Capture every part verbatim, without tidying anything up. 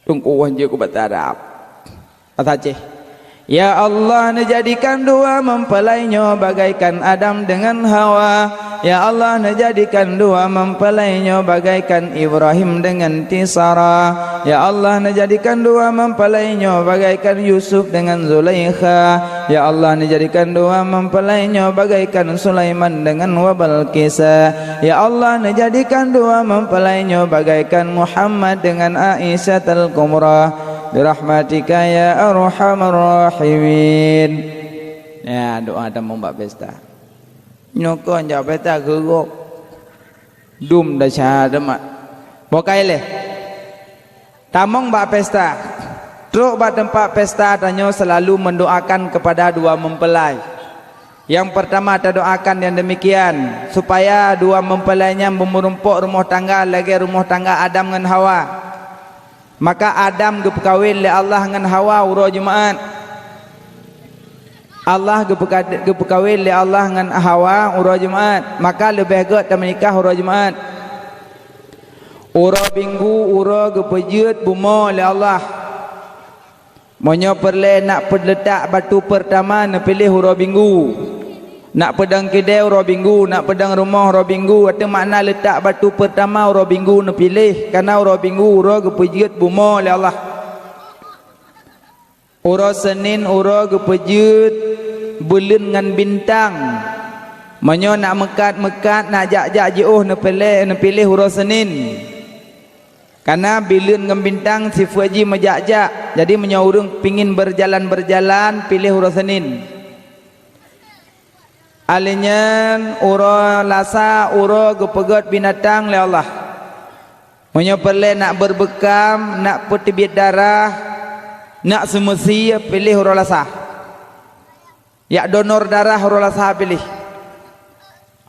Teungku wan jeuet keu basa Arab. Basa Aceh. Ya Allah, neujadikan dua meupeulai nyoe bagaikan Adam dengan Hawa. Ya Allah, neujadikan dua meupeulai nyoe bagaikan Ibrahim dengan Tisara. Ya Allah, neujadikan dua meupeulai nyoe bagaikan Yusuf dengan Zulaikha. Ya Allah, neujadikan dua meupeulai nyoe bagaikan Sulaiman dengan Wabalkisa. Ya Allah, neujadikan dua meupeulai nyoe bagaikan Muhammad dengan Aisyah Al-Kubra. Birahmatika ya arhamar rahimin. Ya, doa tamong bak pesta. Nyoe kon jak pesta geurok. Dum dasya demak. Bokai leh. Tamong bak pesta. Trok bak teumpat pesta tanyoe selalu mendoakan kepada dua mempelai. Yang pertama tadoakan yang demikian, supaya dua mempelai nyan beumeurumpok rumoh tangga lagée rumoh tangga Adam ngon Hawa. Maka Adam geupeukawen lé Allah ngon Hawa uroe Jumat. Allah geupeuka-, geupeukawen lé Allah ngon Hawa uroe Jumat, maka leubeh gét tameunikah uroe Jumat. Uroe Minggu uroe geupeujeuet bumoe lé Allah. Meunyoe peureulée nak peuleutak batu peurtama neupiléh uroe Minggu. Nak peudong keudée uroe Minggu, nak peudong rumoh uroe Minggu, ateueh makna leutak batu peurtama uroe Minggu neupiléh, kareuna uroe Minggu uroe geupeujeuet bumoe lé Allah. Uroe Senin uroe geupeujeuet buleuen ngon bintang. Meunyoe nak meukat-meukat, nak jak-jak jiôh neupiléh, neupiléh uroe Senin. Kareuna buleuen ngon bintang sifeuet jih meujak-jak, jadi meunyoe ureuëng pingin beujalan-beujalan, piléh uroe Senin. Alèh nyan uroe Lasa uroe geupeugét binatang lé Allah. Meunyoe peureulée nak beureubekam, nak peuteubiet darah, nak seumeusie, piléh uroe Lasa. Jak donor darah uroe Lasa piléh.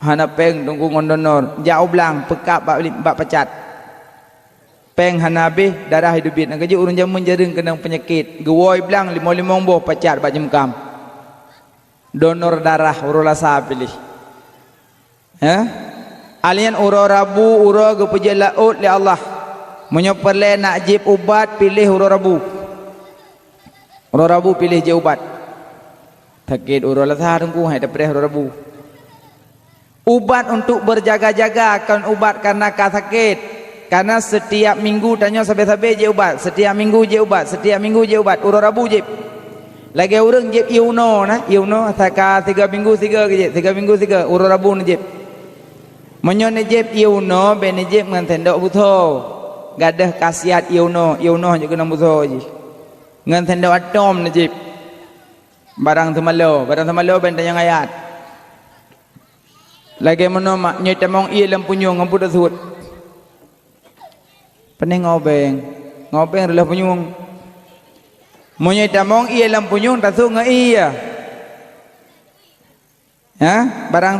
Hana péng teungku ngon donor, jak u blang peukab bak, bak pacat. Péng hana habéh, darah jiteubiet. Nyang keujeuet ureuëng jameun jareueng keunong peunyakét, geuwoe blang limong-limong boh pacat bak jimeukham. Donor darah uroe Lasa piléh. Hah? Alèh nyan uroe Rabu uroe geupeujeuet laôt lé Allah. Meunyoe peureulée nak jieb ubat, piléh uroe Rabu. Uroe Rabu piléh jieb ubat. Sakét uroe Lasa teungku, hai tapreh uroe Rabu. Ubat untuk berjaga-jaga, kon ubat karena ka sakét. Karena setiap minggu tanyoe sabe-sabe jieb ubat, setiap minggu jieb ubat, setiap minggu jieb ubat, uroe Rabu jieb. Lagée ureuëng jieb ié unoe na, ié unoe saka siga minggu siga geujieb, siga minggu siga, uroe Rabu neujieb. Meunyoe neujieb ié unoe, bék neujieb ngon sendok busoe. Gadôh khasiat ié unoe, ié unoe jeuet keunong busoe jih. Ngon sendok atom neujieb. Barang seumalo, barang seumalo bék tanyong ayat. Lagée meunoe mak, nyoe tamong ié lam punyueng ngon peue tasuet. Peuneh ngobeng, ngobeng reuloh punyueng. Meunyoe tamong ié lam punyueng tasuet ngon ié. Ha? Barang,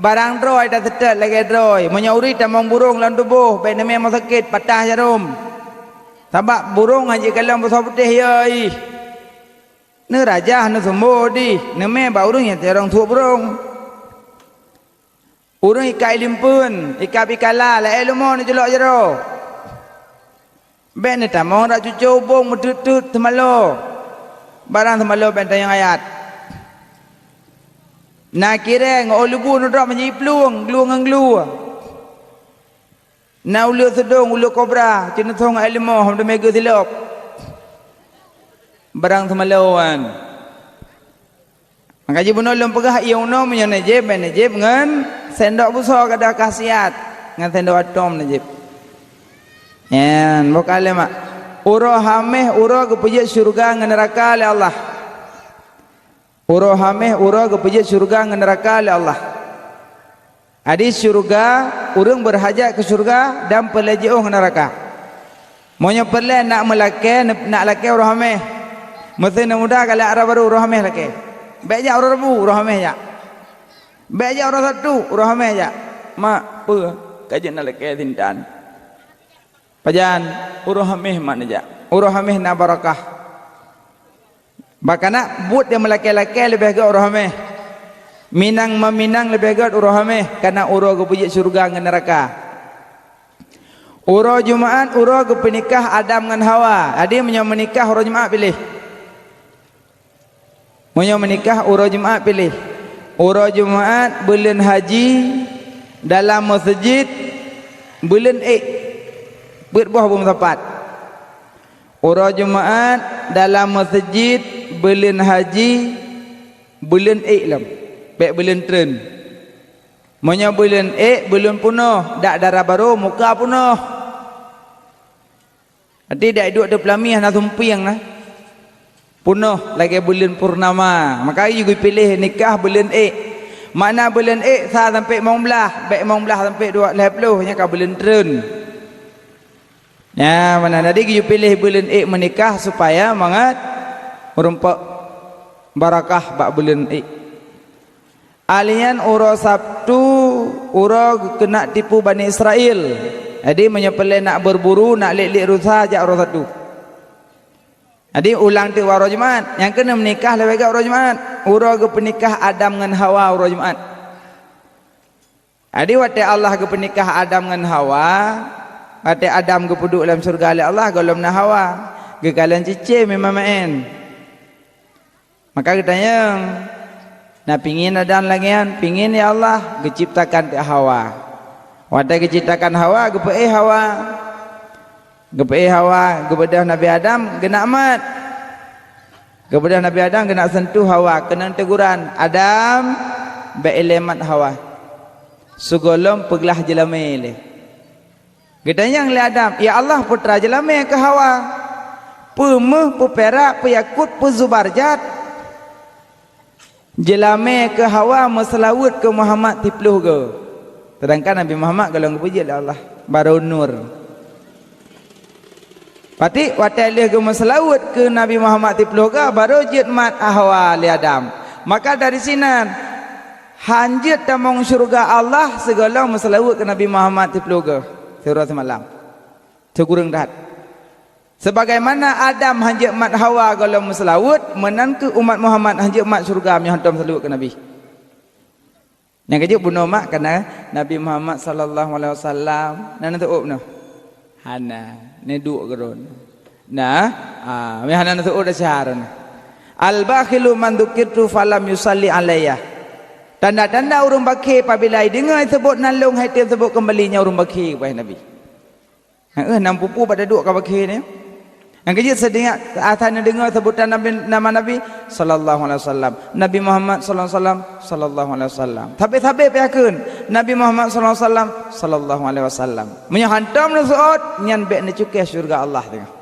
barang droe taseutôt lagée droe. Meunyoe ureuëng tamong burông lam tuboh, bék neumé meuseukét, patah jarom. Sabab burông hana jikalon beusoe putéh, yoi. Neurajah, neuseumbô dih, neumé bak ureuëng nyang sidroe suet burông. Ureuëng ikat ié limpeuen, ikat bikala, laén leumo neuculok jaroe. Bék neutamong rak cucoe ubông meuteut-teut seumalo. Barang seumalo bék tanyong ayat. Na kireng, óh leubu neudrob meunyoe plueng, glueng ngon glue. Na uleue seudong, uleue kobra, ceuneusong aé leumo, hom teumé geusilop. Barang seumalo nyan. Maka jibunoe lôn peugah ié unoe meunyoe neujieb, bék neujieb ngon sendok busoe gadôh khasiat, ngon sendok atom neujieb. Nyan, boh kaleumak. Uroe Haméh uroe geupeujeuet syeuruga ngon neuraka lé Allah. Uroe Haméh uroe geupeujeuet syeuruga ngon neuraka lé Allah. Hadih syeuruga, ureuëng beurhajat keu syeuruga dan peureulée jiôh ngon neuraka. Meunyoe peureulée nak meulakée, nak lakée uroe Haméh. Meusé na muda galak rot barô uroe Haméh lakée. Bék jak uroe Rabu, uroe Haméh jak. Bék jak uroe Sabtu, uroe Haméh jak. Mak, peue ka jeuet na lakée sintan? Pajan, uroe Haméh mak neujak. Uroe Haméh na barakah. Bak kanak buet nyang meulakée-lakée leubeh gét uroe Haméh. Minang meuminang leubeh gét uroe Haméh, kareuna uroe geupeujeuet syeuruga ngon neuraka. Uroe Jumaat, uroe geupeunikah Adam ngon Hawa. Jadi, meunyoe meunikah uroe Jumaat piléh. Meunyoe meunikah uroe Jumaat piléh. Uroe Jumaat, buleuen haji, dalam meuseujid, buleuen ék. Peuet boh beumeusapat. Uroe Jumaat, dalam meuseujid, buleuen haji, buleuen ék lom. Bék buleuen treun. Meunyoe buleuen ék, buleuen peunoh, dak dara barô, muka peunoh. Até dak duek teupeulami hana sumpieng na. Peunoh lagée buleuen purnama. Maka geuyue piléh nikah buleuen ék. Makna buleuen ék sa sampoe limong blaih, bék limong blaih sampoe dua lhée ploh, nyan ka buleuen treun. Nyan meunan, jadi geuyue piléh buleuen ék meunikah supaya mangat meurumpok barakah bak buleuen ék. Alian uroe Sabtu, uroe geukeunak tipu Bani Israel. Jadi, meunyoe peureulée nak berburu, nak liek-liek rusa, jak uroe Sabtu. Jadi, ulang teuk uroe Jumaat. Nyang keuneuk meunikah lewat gak uroe Jumaat. Uroe geupeunikah Adam ngon Hawa uroe Jumaat. Jadi, watée Allah geupeunikah Adam ngon Hawa, watée Adam geupeuduek lam syeuruga lé Allah, gohlom na Hawa. Geukalon cicém meumaén. Maka geutanyong, "Na pingin Adam lagée nyan?" "Pingin, ya Allah." Geuciptakan teuk Hawa. Watée geuciptakan Hawa, geupeuéh Hawa. Geupeuéh Hawa, geubeudôh Nabi Adam, geunak mat. Geubeudôh Nabi Adam, geunak seuntuh Hawa, keunong teuguran, "Adam, bék ilée mat Hawa. Sigohlom peuglah jeulamé lé." Geutanyong lé Adam, "Ya Allah, peue teuma jeulamé keu Hawa? Peue méuh, peue pirak, peue yakut, peue zubarjat?" Jeulamé keu Hawa meuseulaweuet keu Muhammad siplôh goe. Seudangkan Nabi Muhammad gohlom geupeujeuet lé Allah, barô nur. Patik watée lheueh geumeuseulaweuet keu Nabi Muhammad siplôh goe, barô jeuet mat Hawa lé Adam. Maka dari sinan, han jeuet tamong syeuruga Allah sigohlom meuseulaweuet keu Nabi Muhammad siplôh goe, siuroe simalam. Sikureueng that. Sebagaimana Adam han jeuet mat Hawa gohlom meuseulaweuet, meunan kheueh umat Muhammad han jeuet mat syeuruga meunyoe hantom seulaweuet keu Nabi. Nyang keujeuet bunoe mak kana Nabi Muhammad sallallahu alaihi wasallam. Na neuteu'ob noh? Hana, neuduek keudroe. Nah, ah, meuhana neuteu'ob dah syahara nah. "Al-bakhilu man dzukirtu falam yusalli alayya." Tanda-tanda ureuëng bakhé, pabila jideungoe seubot nan lôn hai tem seubot keumbali, nyan ureuëng bakhé, wahai Nabi. Heeh, nam pupu bak taduek ka bakhé nyoe. Nyang keujeuet seudeungoe, asai neudeungoe seubutan Nabi, nama Nabi sallallahu alaihi wasallam. Nabi Muhammad sallallahu alaihi wasallam, sallallahu alaihi wasallam. Sabe-sabe peuyakeun Nabi Muhammad sallallahu alaihi wasallam, sallallahu alaihi wasallam. Meunyoe hantom neuseuôt, nyan bék neucukéh syeuruga Allah teungoh.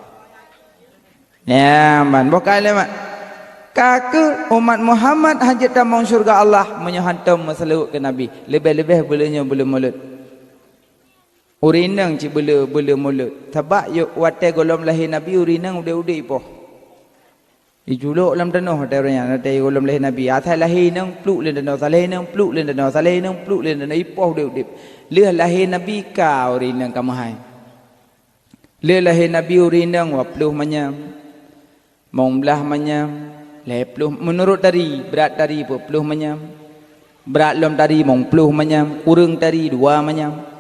Nyan ban boh kalimat. Ka kheueh umat Muhammad han jeuet tamong syeuruga Allah meunyoe hantom meuseulaweuet keu Nabi. Leubeh-leubeh buleuen nyoe buleuen Mulod. Ureuëng inong cit beule-, beule Mulod. Sabab yo-, watée gohlom lahé Nabi, ureuëng inong udeb-udeb ipoh. Iculok lam tanoh watée ureuëng nyan, watée gohlom lahé Nabi. Asai lahé inong, pluk lam tanoh, asai lahé inong, pluk lam tanoh, asai lahé inong, pluk lam tanoh, ipoh udeb-udeb. Lheueh lahé Nabi ka ureuëng inong ka meuhai. Lheueh lahé Nabi, ureuëng inong dua ploh manyam. Limong blaih manyam, lhée ploh, meunurot tari, brat tari peuet ploh manyam. Brat lom tari limong ploh manyam, kureueng tari dua manyam.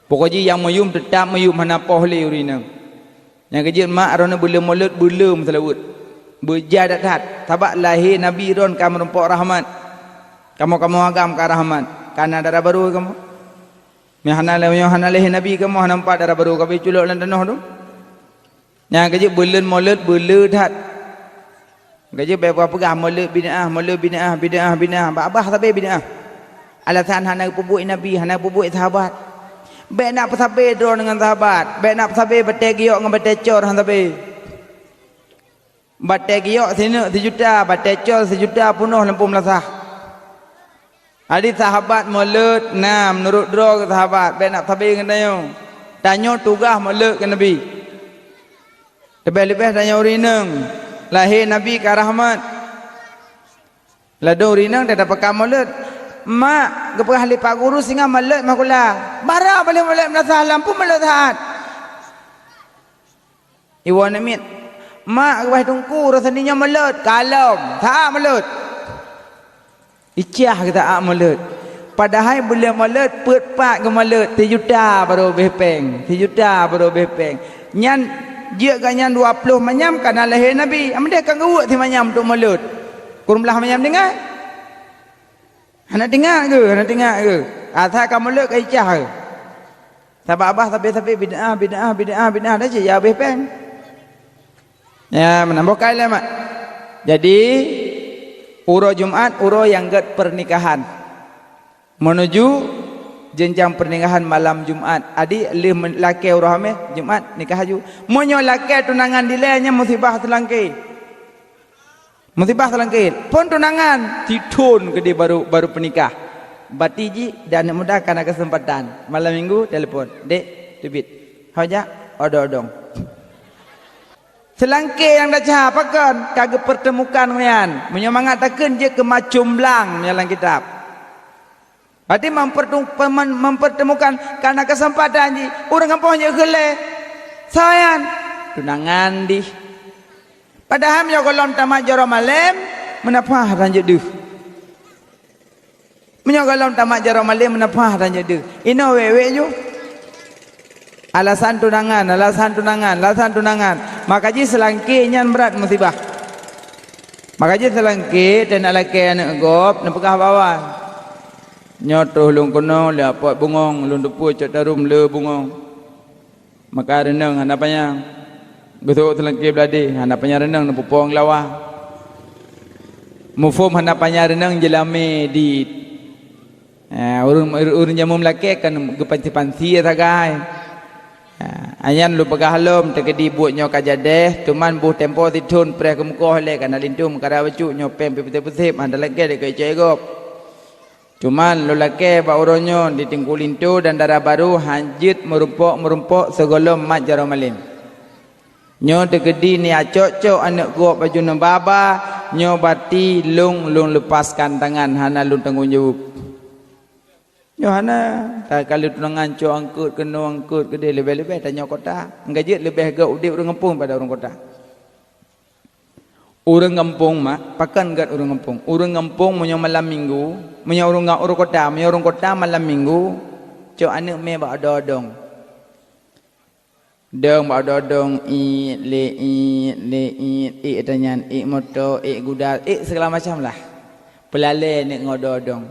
Pokok jih nyang meuyuem teutab meuyuem, hana poh lé ureuëng inong. Nyang keujeuet mak droeneuh buleuen Mulod, buleuen meuseulaweuet. Beujai that-that, sabab lahé Nabi droen ka meurumpok rahmat. Kamoe-kamoe agam ka rahmat, ka na dara barô kamoe. Meuhana lé-, meuhana lahé Nabi kamoe hana meupat dara barô, ka beuculok lam tanoh tu. Nyang keujeuet buleuen Mulod beule that. Keujeuet bék peugah Mulod bid'ah, Mulod bid'ah, bid'ah, bid'ah. Babah sabe bid'ah. Alasan hana peubuet Nabi, hana peubuet sahabat. Bék nak peusabe droe ngon sahabat, bék nak peusabe batée giyok ngon batée cor, hana sabe. Batée giyok sineuk sijuta, batée cor sijuta peunoh lam peumeulasan. Jadi sahabat Mulod na meunurot droe keu sahabat, bék nak sabe ngon tanyoe. Tanyoe tugaih Mulod keu Nabi. Leubeh-leubeh tanyoe ureuëng inong, lahé Nabi ka rahmat. Ladôm ureuëng inong teutab peugah Mulod. Mak, geupeugah lé Pak Guru singoh Mulod makula. Bara boleh Mulod meulasah lam pun Mulod saat. Iwoe namiet, "Mak, geubai teungku, uroe Senin nyoe Mulod." "Kalom, saat Mulod." Icah geusaat Mulod. Padahai buleuen Maulud peuet pat geumaulud, sijuta barô ubeh péng, sijuta barô ubeh péng. Nyan jeuet geuh nyan dua ploh manyam ka na lahé Nabi, amdeh ka geuweuek si manyam untuk maulud. Kureueng blah manyam deungon? Hana teuingat keuh, hana teuingat keuh. Asai ka maulud ka icah keuh. Sabab babah sabe-sabe bid'ah, bid'ah, bid'ah, bid'ah, dah cit ya ubeh péng. Ya, meunan boh kai lé mak. Jadi, uroe Jumat, uroe nyang gét pernikahan. Menuju jenjang pernikahan malam Jumat. Adik lheueh men-, lakée uroe Hameh, Jumat nikah aju. Meunyoe lakée tunangan dilée nyan musibah seulangké. Musibah seulangké. Phon tunangan, sithon keudeh baru, baru peunikah. Bati jih dan aneuk muda ka na keuseumpatan. Malam minggu telepon, "Dek, teubiet. Ho jak, odong-odong." Seulangké nyang desya pakon ka geupeurteumukan ngon nyan. Meunyoe mangat takheun jeuet keu ma comblang meunyoe lam kitab. Berarti mempertu-, pemen-, mempertemukan karena kesempatan jih. Ureuëng gampông jeuet keu lé. Soe nyan? Tunangan dih. Padahai meunyoe gohlom tamat jaroe malém, meunapaih tanjeuet deuh. Meunyoe gohlom tamat jaroe malém, meunapaih tanjeuet deuh. Inoe wék-wék ju. Alasan tunangan, alasan tunangan, alasan tunangan. Maka jih seulangké nyan brat musibah. Maka jih seulangké teunak lakée aneuëk gob neupeugah bak awai, "Nyoe troh lôn keunoe lé apot bungöng, lôn teupeue cok tarum le bungöng." Maka reunong hana panyang. Geusok seulangké bladé, hana panyang reunong neupeupo ngon lawa. Muphom hana panyang reunong jeulamé dit. Ha, ureuëng, ureuëng jameun meulakée kan geupansi-pansi sagai. Ha, nyan lôn peugah lom, teukeudi buet nyoe ka jadeh, teuma boh tempo sithon preh keumeukoh lé kana linto meukara bacut nyoe péng peuséb-peuséb, hana lagée dikeue cai gob. Teuma lôn lakée bak uroe nyoe di Teungku Linto dan dara barô han jeuet meurumpok-meurumpok sigohlom mat jaroe malém. Nyoe teukeudi niat cok-cok aneuëk gob baju neubaba, nyoe bati lôn, lôn leupaskan tangan hana lôn tanggong jaweueb. Nyoe hana, takalon tunangan cok angkot keunoe angkot keudeh leubeh-leubeh tanyoe kota. Nyang ka jeuet leubeh gét udeb ureuëng gampông pada ureuëng kota. Ureuëng gampông mak, pakon gét ureuëng gampông? Ureuëng gampông meunyoe malam minggu, meunyoe ureuëng ga-, ureuëng kota, meunyoe ureuëng kota malam minggu, cok aneuëk mé bak odong-odong. Dong bak odong-odong, iet lé iet lé iet, iet tanyan, iet moto, iet guda, iet segala macam lah. Peulalée aneuëk ngon odong-odong.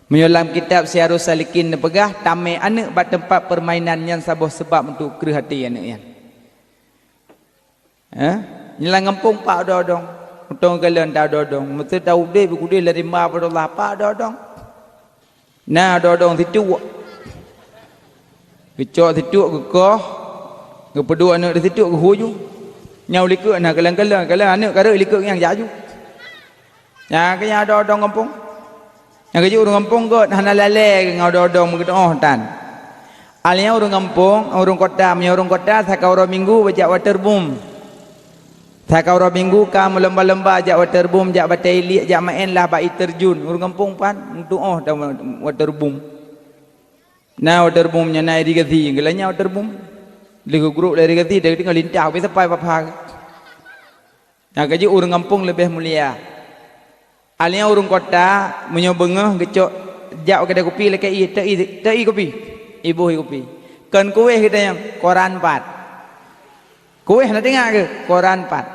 Meunyoe lam kitab Siyarus Salikin neupeugah, tamé aneuëk bak teumpat peurmainan nyan saboh seubab untuk kreueh até aneuëk nyan. Eh? Nyan lam gampông pat odong-odong. Mantong galon ta odong-odong. Meuseu ta udeb, udeb lari ma bak Allah pat odong-odong. Na odong-odong situek. Geucok situek geukoh, geupeuduek aneuëk di situek geuhu ju. Nyang likot na kalon-kalon, kalon aneuëk ka rhot likot nyang jak ju. Nyang keu nyang odong-odong gampông. Nyang keu jih ureuëng gampông gét hana lalée ngon odong-odong meugeudong tan. Alia ureuëng gampông, ureuëng kota, meunyoe ureuëng kota saka uroe minggu bajak waterboom. Saka uroe minggu ka meulomba-lomba jak waterboom, jak batée iliek, jak maén lah bak ie terjun. Ureuëng gampông pan meutuoh dan waterboom. Na waterboom nyan na irigasi, geulanya waterboom. Lheueh geugrok lé irigasi, dari tinggai lintah, habis sapai papa. Nyang ka jeuet ureuëng gampông leubeh mulia. Alia ureuëng kota, meunyoe beungoh geucok jak u keudai kupi lakée ie, teu ie, teu ie kupi. Iboh ie kupi. Kon kuweh geutanyoe, koran pat. Kuweh na teuingat keuh, koran pat.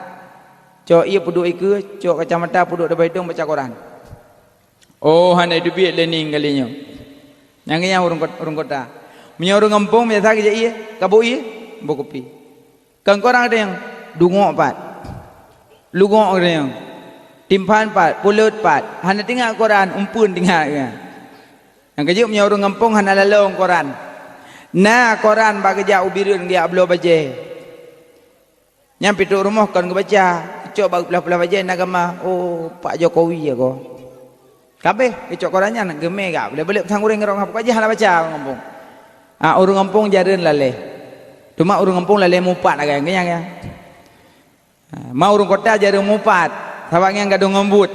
Cok ie peuduek ikeue, cok kacamata peuduek dabah idong baca koran. Oh, hana teubiet lé ning kali nyoe. Nyang keu nyan ureuëng kot-, ureuëng kota. Meunyoe ureuëng gampông biasa geujak ie, kabôk ie, boh kupi. Kon koran geutanyoe, dungok pat. Lugok geutanyoe. Timphan pat, pulot pat. Hana teuingat koran, umpeuen teuingat geutanyoe. Nyang ka jeuet meunyoe ureuëng gampông hana lalong koran. Na koran bak geujak u Bireuen geujak bloe bajée. Nyan pintoe rumoh kon geubaca, geucok bak geupeugah-peugah bajée na gama, "Oh, Pak Jokowi ya ko." Kabeh geucok koran nyan geumé gak, boleh-boleh sang ureuëng ngon pokok jih hana baca ureuëng gampông. Ah, ureuëng gampông jareueng lalée. Teuma ureuëng gampông lalée mupat agam geunyang ya. Ah, ma ureuëng kota jareueng mupat, sabab nyan gadôh ngon buet.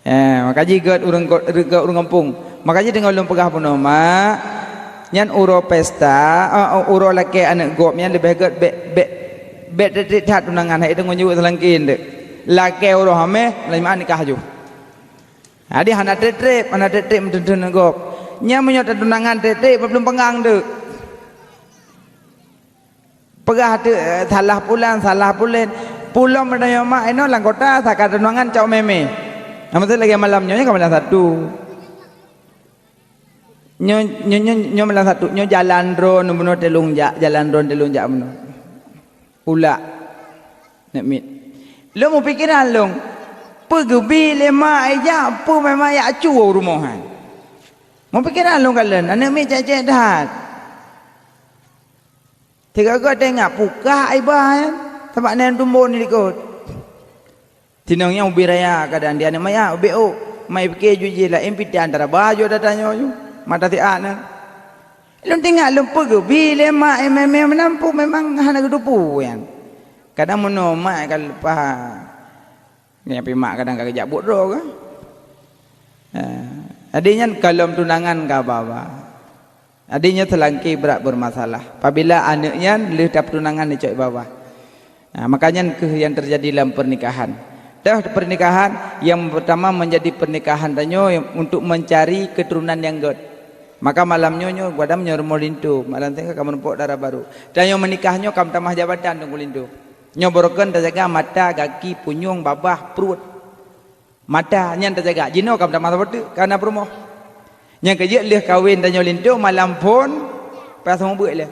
Eh, maka jih gét ureuëng ko-, gét ureuëng gampông. Maka jih teungoh lôn peugah bunoe mak, nyan uroe pesta, eh, uroe lakée aneuëk gob nyan leubeh gét bék, bék, bék that-that tunangan, hai teungoh nyuweuek seulangké nteuk. Lakée uroe Hameh, lam Jumat nikah ju. Jadi hana treb-treb, hana treb-treb meuteun-teun gob. Nyan meunyoe tatunangan treb-treb, bak plueng peungang teuk. Peugah teuk, eh, salah pulan, salah pulen. Pulom meunyoe mak inoe lam kota, saka tunangan cok meme. Nama tu lagi malam nyoe, nyoe ka malam satu. Nyoe, nyoe, nyoe, nyoe malam satu, nyoe jalan droe bunoe teulung jak, jalan droe teulung jak bunoe. Ulak. Nek mit. Lôn meupikeran lôn, peue geubi lé mak ijak, peue memang yak cu u rumoh nyan. Meupikeran lôn kalon, aneuk mit cek-cek that. Sigoe-goe teuingat pukah iba nyan, sabab nyan tumbon di likot. Sinong nyang ubé raya kadang di aneuk mak, ubé ôk, mai pike ju jih laén pih antara baju ata tanyoe ju, mata siat nyan. Lôn teuingat lôn peugeubi lé mak, eh, mé-mé meunan peue memang hana geuteupeue nyan. Kadang meunoe mak ka leupah, nyan pih mak kadang ka geujak buet droe kah. Ha, jadi nyan kalom tunangan ka ba-ba. Jadi nyoe seulangké brat bermasalah. Apabila aneuk nyan lheueh tapeutunangan dicok iba-ba. Nah, maka nyan keuh yang terjadi lam pernikahan. Teuh pernikahan yang pertama menjadi pernikahan tanyoe untuk mencari keturunan yang gét. Maka malam nyoe, nyoe gadam nyoe rumoh linto, malam teuh ka meurumpok dara barô. Tanyoe meunikah nyoe ka meutamah jabatan Teungku Linto. Nyoe barokon tajaga mata, gaki, punyueng, babah, pruet. Mata nyan tajaga. Jinoe ka meutamah saboh teuk, ka na peurumoh. Nyang keujeuet lheueh kawen tanyoe linto malam phon, payah seumeubeuet lé.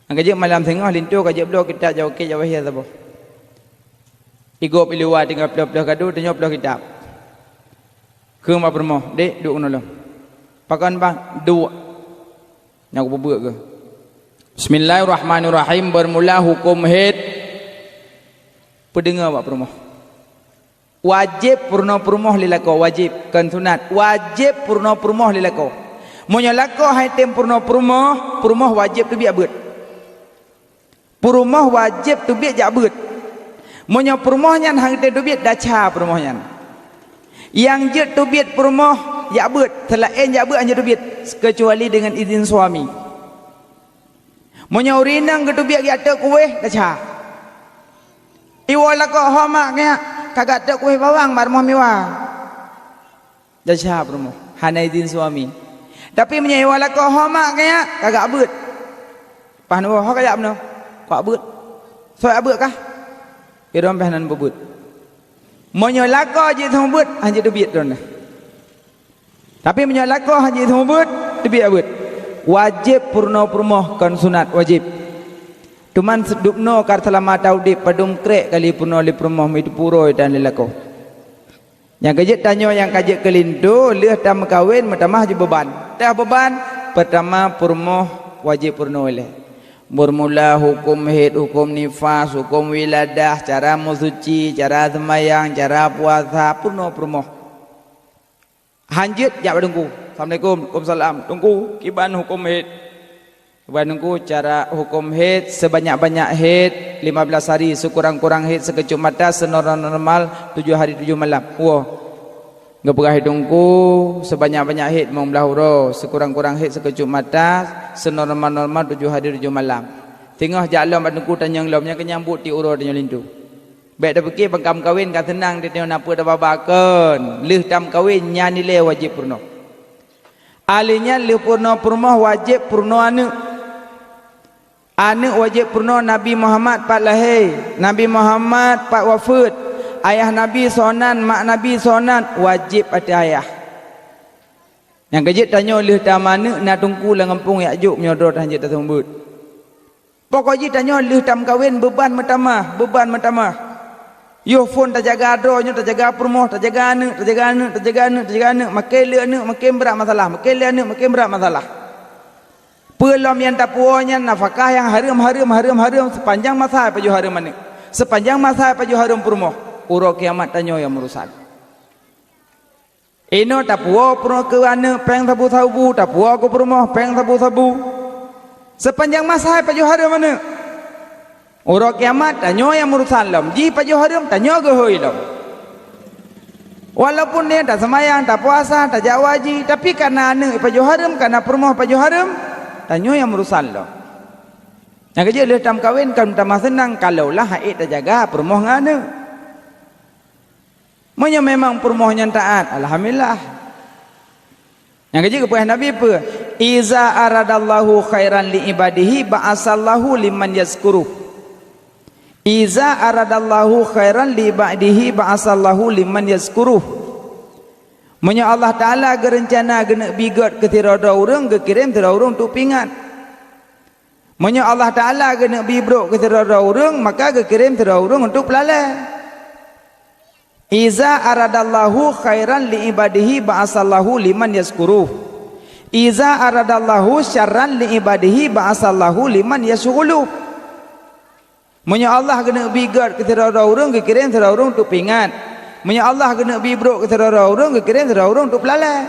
Nyang keujeuet malam singoh linto ka jeuet bloe kitab Jawakét Jawahir saboh. Igob iluwa tinggai ploh-ploh gado, tanyoe ploh kitab. Kheun bak peurumoh, "Dek, duek keunoe lom." "Pakon bang?" "Duek." Nyang kupeubeuet keuh. Bismillahirrahmanirrahim. Bermula huköm haid. Peudeungoe bak peurumoh. Wajéb peurunoe peurumoh lé lakoe, wajéb, kon sunat. Wajéb peurunoe peurumoh lé lakoe. Meunyoe lakoe han tém peurunoe peurumoh, peurumoh wajéb teubiet beuet. Peurumoh wajéb teubiet jak beuet. Meunyoe peurumoh nyan han tém teubiet, desya peurumoh nyan. Nyang jeuet teubiet peurumoh jak beuet, seulaén jak beuet han jeuet teubiet, keucuali deungon izin suami. Meunyoe ureueng inong geuteubiet geujak tôk kuéh, desya. Iwoe lakoe, "Ho mak, nyak ka geujak tôk kuéh bawang bak rumoh miwa." Desya peurumoh, hana izin suami. Tapi meunyoe iwoe lakoe, "Ho mak, nyak ka geujak beuet." Paih neuwoe, "Ho kajak meunoe?" "Kujak beuet." "Soe jak beuet kah?" "Irong pih hana neubeuet." Meunyoe lakoe jiseumeubeuet, han jeuet teubiet droeneuh. Tapi meunyoe lakoe han jiseumeubeuet, teubiet beuet. Wajéb peurunoe peurumoh, kon sunat, wajéb. Teuma dubnoe ka seulama taudeb, padum krek kali peurunoe lé peurumoh, meuteupeue uroe dan lé lakoe. Nyang keujeuet tanyoe nyang ka jeuet keu linto, lheueh tameukawen meutamah jih beuban. Teuh beuban, peurtama peurumoh wajéb peurunoe ilée. Beurmula huköm haid, huköm nifas, huköm wiladah, cara meusuci, cara seumayang, cara puasa, peurunoe peurumoh. Han jeuet jak bak teungku. "Assalamualaikum." "Waalaikumsalam." "Teungku, kiban huköm haid?" Kiban teungku, cara huköm haid, seubanyak-banyak haid lima belas hari, seukurang-kurang haid sikecup mata, seunormal-normal tujoh hari tujoh malam. Woe. Geupeugah lé teungku, seubanyak-banyak haid limong blaih uroe, seukurang-kurang haid sikecup mata, seunormal-normal tujoh hari tujoh malam. Singoh jak lom bak teungku, tanyong lom, nyang keu nyang buet tiep uroe tanyoe linto. Bék tapike ban ka meukawen ka seunang, di tanyoe na peue tababa, kon. Lheueh tameukawen nyan ilée wajéb peurunoe. Ahli nyan lheueh peurunoe peurumoh wajéb peurunoe aneuëk. Aneuëk wajéb peurunoe Nabi Muhammad pat lahé, Nabi Muhammad pat wafeuet, ayah Nabi soe nan, mak Nabi soe nan, wajéb ateueh ayah. Nyang keujeuet tanyoe lheueh tameuaneuëk na teungku lam gampông jak jok meunyoe droe han jeuet taseumeubeuet. Pokok jih tanyoe lheueh tameukawen beuban meutamah, beuban meutamah. Yoh phon tajaga droe nyoe, tajaga peurumoh, tajaga aneuëk, tajaga aneuëk, tajaga aneuëk, tajaga aneuëk, maken le aneuëk maken brat masalah, maken le aneuëk maken brat masalah. Peue lom nyang tapuwoe nyan nafakah nyang hareuem, hareuem, hareuem, hareuem, seupanjang masa pajoh hareuem aneuëk, seupanjang masa pajoh hareuem peurumoh, uroe kiamat tanyoe nyang meurusan. Inoe tapuwoe peurumoh keu aneuëk péng sabu-sabu, tapuwoe keu peurumoh péng sabu-sabu. Seupanjang masa pajoh hareuem aneuëk. Uroe kiamat tanyoe nyang meurusan lom, jih pajoh hareuem tanyoe geuhôi lom. Walaupun nyan taseumayang, tapuasa, tajak haji, tapi kana aneuëk pajoh hareuem, kana peurumoh pajoh hareuem, tanyoe nyang meurusan lom. Nyang keujeuet lheueh tameukawen kon tamah seunang kalaulah han ék tajaga peurumoh ngon aneuëk. Meunyoe memang peurumoh nyan taat, alhamdulillah. Nyang keujeuet geupeugah Nabi peue? "Iza aradallahu khairan li ibadihi ba'asallahu liman yazkuruh." "Iza aradallahu khairan li ibadihi ba'asallahu liman yazkuruh." Meunyoe Allah Taala geureuncana geuneuk bi gét keu sidroe-droe ureuëng, geukirém sidroe ureuëng untuk peuingat. Meunyoe Allah Taala geuneuk bi brok keu sidroe-droe ureuëng, maka geukirém sidroe ureuëng untuk peulalée. "Iza aradallahu khairan li ibadihi ba'asallahu liman yazkuruh. Iza aradallahu syarran li ibadihi ba'asallahu liman yasyghuluh." Meunyoe Allah geuneuk bi gét keu sidroe-droe ureuëng, geukirém sidroe ureuëng untuk peuingat. Meunyoe Allah geuneuk bi brok keu sidroe-droe ureuëng, geukirém sidroe ureuëng untuk peulalée.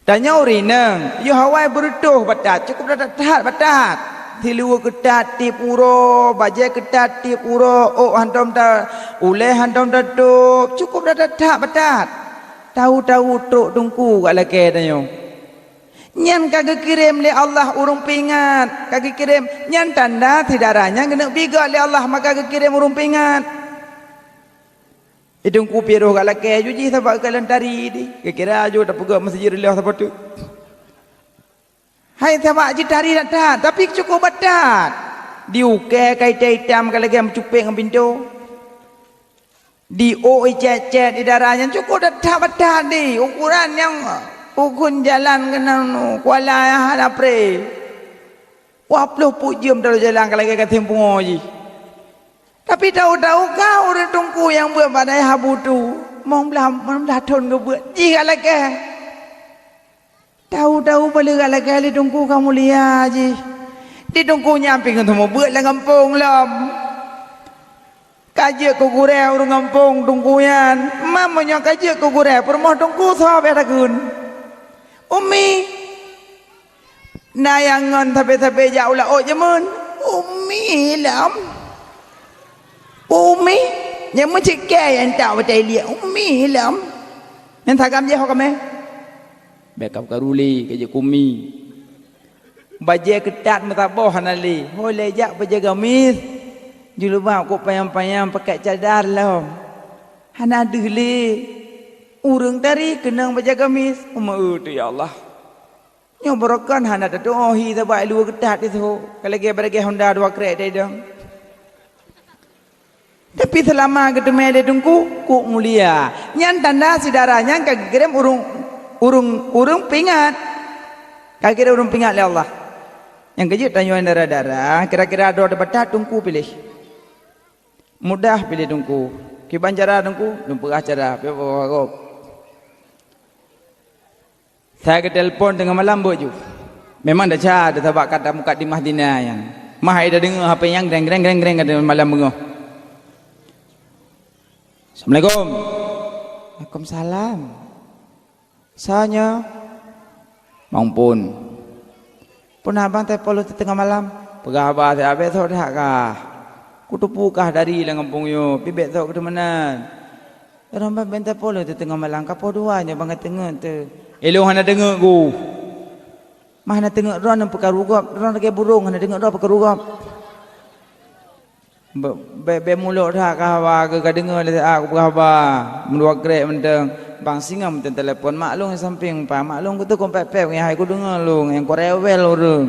Tanyoe ureuëng inong, yoh awai beureutoh batat, cukup that-that batat. Siluweue keutat tieb uroe, bajée keutat tieb uroe, ôk hántom ta, ulée hántom tatôb, cukup that-that batat. Tahu-tahu trok teungku ka lakée tanyoe. Nyan ka geukirém lé Allah ureuëng peuingat, ka geukirém. Nyan tanda syedara nyan geuneuk bi gét lé Allah, maka geukirém ureuëng peuingat. Di teungku pih roh ka lakée ju jih sabab geukalon tari di. Geukira ju tapeugét meuseujid lheueh saboh teuk. Hai sabab jitari that-that, tapi cukup batat. Di ukée ka itam-itam ka lagée meucupék ngon pintoe. Di ôk icét-cét di dara nyan cukup that-that batat di. Ukuran nyang ukeuen jalan keunan kuala nyang hana pré. Wah ploh peuet jeuem talu jalan ka lagée ka tieng pungoe jih. Tapi tahu-tahu ka ureuëng teungku nyang beuet bak dayah Abu Tu, limong blaih, limong blaih thon geubeuet, jih ka lakée. Tahu-tahu bak lheueh ka lakée lé teungku ka mulia jih. Di teungku nyan pih geuteumeubeuet lam gampông lom. Ka jeuet keu gurée ureuëng gampông teungku nyan. Mam meunyoe ka jeuet keu gurée peurumoh teungku soe beh takheun? Umi. Na nyang ngon sabe-sabe jak u laôt jameun. Umi lom. Umi. Nyang meucit kée nyang tak watée liek. Umi lom. Nyang sagam jih ho kamé. Bék ka karuli ka jeuet keu umi. Bajée keutat meusaboh hana lé. Ho lé jak bajée gamis. Jilbab kok panyang-panyang pakai cadar lom. Hana deuh lé. Ureuëng tari keunong bajée gamis. Umat tu ya Allah. Nyoe barokon hana tatuoh hi sabab luweue geutat di soe. Ka lagée baragée honda dua krek teuidong. Tapi seulama geuteumé lé teungku, kok mulia. Nyan tanda syedara nyan ka geukirém ureuëng, ureuëng, ureuëng peuingat. Ka geukirém ureuëng peuingat lé Allah. Nyang keujeuet tanyoe dara-dara, kira-kira droe teubatat teungku piléh. Mudah piléh teungku. Kiban cara teungku, lôn peugah cara, pih peugah gob. Saya geutelepon teungoh malam beuet ju. Memang desya teuh sabab kata mukadimah dina nyan. Mah ai tadeungoe H P nyang greng, greng, greng, greng kata malam beungoh. "Assalamualaikum." "Waalaikumsalam." "Soe nyoe?" "Mang Pon." "Peue na abang telepon lôn teungoh malam?" "Peugah haba siat, bék sôk that kah. Kuteupeue kah dari lam gampông nyoe, pih bék sôk keu teuma nan. Droeneuh ban teupeu lôn teungoh malam, ka poh dua nyoe ban ka teungeut teuh." "Ilôn hana teungeut ku." "Mah hana teungeut droeneuh peukaru gob, droeneuh lagée burông hana teungeut droe peukaru gob." Be-, be-, bék mulok that ka haba keu ka deungoe lé siat kupeugah haba, meudua krek mantong. Bang singoh mantong telepon, mak lôn sampéng pa, mak lôn kuteupeue pép-pép ngon hai kudeungoe lôn, nyang kurewel ureuëng.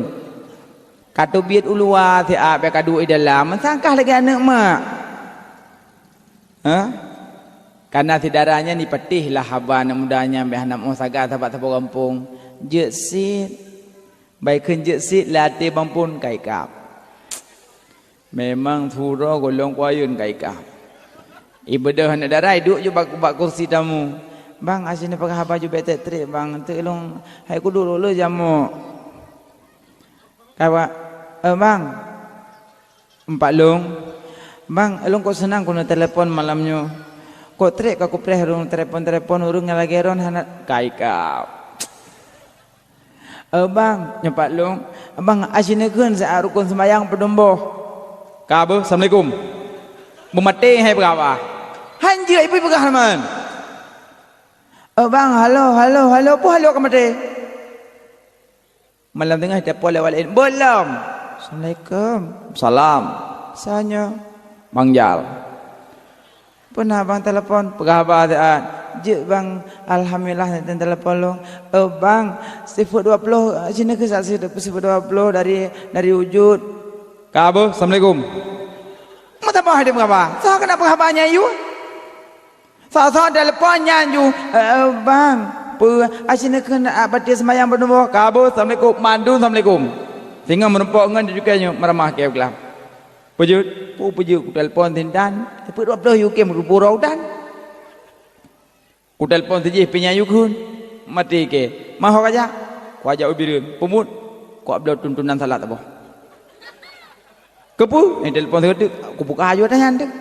Ka teubiet u luwa siat bék ka duek i dalam, meusangkah lagée aneuëk mak. Hah? Kana syedara nyan jipatéh lah haba aneuëk muda nyan bék hana meusaga sabab saboh gampông. Jeuet sit. Bai kheun jeuet sit lam até Bang Pon ka ikab. Memang surôh gohlom kuayeuen ka ikab. Ibeudôh aneuëk dara iduek ju bak, bak kursi tamu. "Bang, asin peugah haba ju bék trek-trek, Bang. Teuk lôn hai kuduek lôn le jamok." Ka ba, "Eh, Bang." "Empat lôn." "Bang, lôn kok seunang keuneuk telepon malam nyoe. Kok trek ka kupreh ureuëng telepon-telepon ureuëng nyang lagée droen hana." Ka ikab. "Eh, Bang," nyoe pat lôn. "Bang, asin neukheun siat rukon seumayang padum boh." "Ka beuh, assalamualaikum." Beumaté hai peugah haba. Han jeuet ipeugah teuma. "Eh, Bang, halo, halo, halo, peue halo ka maté?" Malam teungoh telepon lé awak laén. "Beuh lom." "Assalamualaikum." "Salam." "Soe nyoe?" "Mang Jal." Peue na bang telepon? Peugah haba siat. Jeuet bang, alhamdulillah, na telepon lôn. Eh bang, sifeuet dua ploh, eh, sinoe keuh sa-, sifeuet dua ploh dari, dari Ujud. Ka beuh, assalamualaikum. Meutabah deh peugah haba. Soe keuneuk peugah haba nyan yue? Soe-soe telepon nyan ju, eh, eh, bang, peue, aci neukheun, ah, batin seumayang beunuboh, ka beuh, assalamualaikum, mandum assalamualaikum. Singoh meurumpok ngon jukée nyoe meuramah keu glam. Peujeuet, peue peujeuet kutelepon sintan, sifeuet dua ploh yue kheun meurupura udan. Kutelepon sijih pih nyan yue kheun, maté keu, ma ho kajak? Kuajak u Bireuen, peumuet, kuabloe tuntunan salat saboh. Keupeue? Eh, telepon sigoe teuk, kubuka aju ata nyan teuk.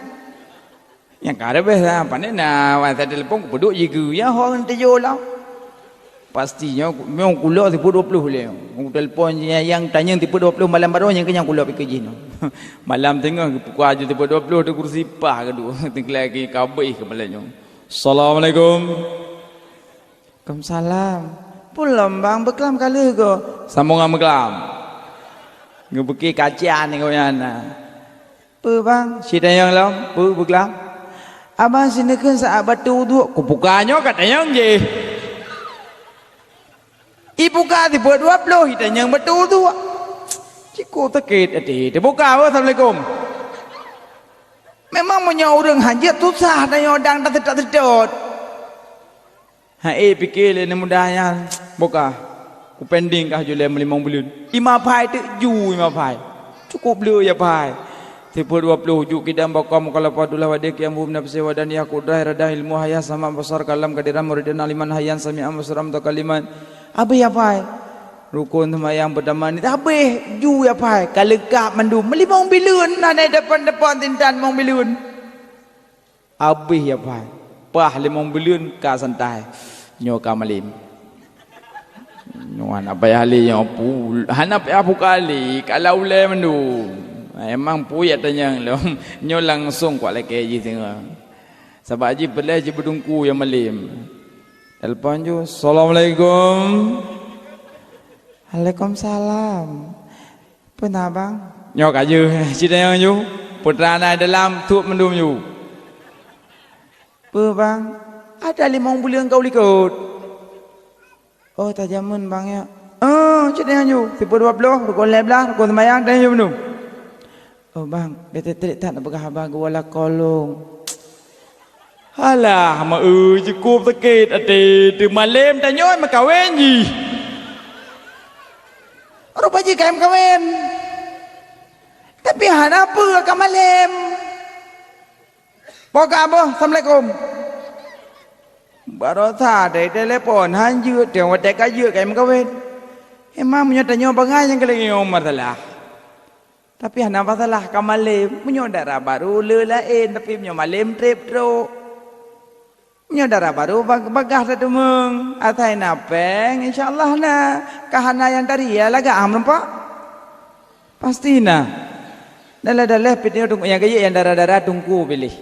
Nyang ka reubeih sa, pane na WhatsApp telepon kupeuduek jigeue, ya ho ngon teujoe lom. Pasti nyoe, nyoe kulo sifeuet dua ploh lé. Kutelepon nyang tanyong sifeuet dua ploh malam baroe nyang keu nyang kulo pike jih nyoe. Malam teungoh kubuka aju sifeuet dua ploh tu kursi pah keudua. Teuglai keu kabeh keu malam nyoe. Assalamualaikum. Waalaikumsalam. Peue lom bang, beuklam ka lheueh go? Sambongan beuklam. Ngeubeuki kaca ni gobnyan na. Peue bang? Ci tanyong lom, peue beuklam? Abang ci neukheun saat bateue uduk, kubuka nyoe ka tanyong jih. Ibuka sifeuet dua ploh, itanyong bateue uduk. Cikuk sakét até. Teubuka, oh, assalamualaikum. Memang meunyoe ureuëng hanjeuet susah tanyoe dang taseutôt-seutôt. Hai, pike lé aneuk muda nyan, boh kah, kupending kah julée meulimong buleuen. Ima phai teuk ju ima phai. Cukup le ya phai. Sifeuet dua ploh ujuk kidam baka mukhalafah dullah wadih qiyam hum nafsi wadaniyah qudrah iradah ilmu hayah sama basar kalam kadiran muridan aliman hayyan sami'an basiran mutakaliman. Habéh ya phai. Rukun seumayang peutama ni habéh ju ya phai. Ka leungkap mandum meulimong buleuen na depan-depan tintan limong buleuen. Habéh ya phai. Pah limong buleuen ka santai. Nyoe ka malem. Nyoe hana payah lé nyoe pu-, hana payah buka lé, ka lam ulée mandum. Emang peue ya tanyong lom. Nyoe langsung kuat lakée jih singoh. Sabab jih peulée jih beudungku nyang malem. Telepon ju, "Assalamualaikum." "Waalaikumsalam." "Peue na bang?" "Nyoe ka jeuh, ci tanyong ju. Putra na dalam tuek mandum ju." "Peue bang?" "Ada limong buleuen ka u likot." "Oh, tajameun bang ya." "Oh, ci tanyong ju. Sifeuet dua ploh, rukun lhée blaih, rukun seumayang, tanyong ju mandum." "Oh bang, bete trek that na peugah haba geuwala kolong." Alah, ma-, eu, cukup sakét até. Teumalem tanyoe meukawen jih. Rupa jih ka meukawen. Tapi hana peue ka malem. Boh ka boh, assalamualaikum. Barosa dari telepon, han jeuet, teuh watée ka jeuet ka meukawen. Emang meunyoe tanyoe bangai nyang keuleungieng masalah. Tapi hana masalah ka malem. Meunyoe dara barô le laén, tapi meunyoe malem treb trok. Meunyoe dara barô bag-, bagah tatumeung, asai na péng, insya Allah na. Ka hana nyang tari, ya lagak ah meureumpok. Pasti na. Dalah-dalah pih teungku nyang kajeuet nyang dara-dara teungku piléh.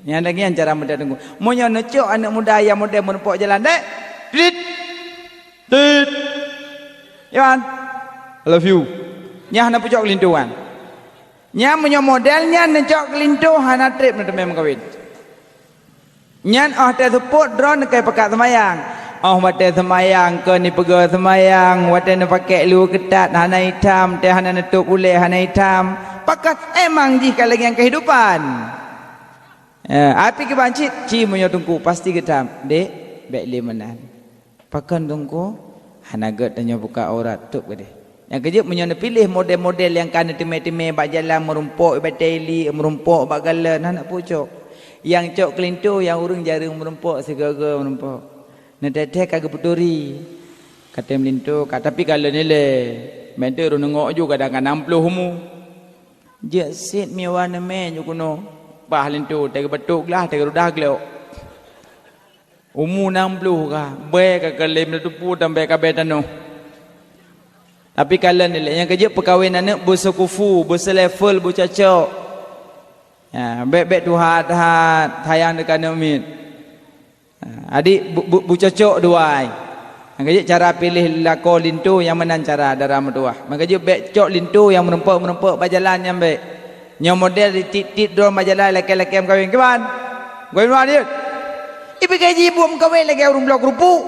Nyang daging cara muda teungku. Meunyoe neucok aneuk muda nyang model meureumpok jalan, dek. Tit. Tit. Iwan, I love you. Nyan hana pucok keulinto kan. Nyan meunyoe model nyan neucok keulinto hana treb neuteumé meukawen. Nyan óh teuseupôt droe neukai pakat seumayang. Óh watée seumayang keu neupeugöt seumayang, watée neupakèk luweue keutat hana itam, teuh hana neutôb ulée hana itam. Pakat emang jih ka lagée nyan keuhidupan. Eh, api keuban cit, ci meunyoe teungku pasti geutam. Dek, bék lé meunan. Pakon teungku? Hana gét tanyoe buka aurat, tôb keudeh. Nyang keujeuet meunyoe neupiléh model-model nyang ka neuteumé-teumé bak jalan meurumpok bak teli, meurumpok bak galon, hana pucok. Nyang cok keulinto nyang ureuëng jareueng meurumpok sigoe-goe meurumpok. Neuteuthée ka geupeuturi. Ka tem linto, ka tapi ka lheueh nilai. Meunteuek roh neungok ju kadang ka nam ploh umu. Jeuet sit miwa neumé ju keunoe. Bah linto, teugeubeutok glah, teugeureudah glok. Umu nam ploh ka, bèe ka keulém teutupu dan bèe ka bèe tanoh. Tapi kalon ilée nyang keujeuet peukawen aneuëk beuseukufu, beuseulevel, beucocok. Ya, bék-bék tuha that, sayang teuka aneuëk miet. Ha, adik bu-, bu-, beucocok dua ai. Nyang keujeuet cara piléh lakoe linto nyang meunan cara dara meutuwah. Nyang keujeuet bék cok linto nyang meurumpok-meurumpok bak jalan nyan bék. Nyoe model tiet-tiet droe bak jalan lakée-lakée meukawen. Kiban? Goi luwa dia. Ipi gaji buet meukawen lagèe ureueng bloe keurupuk.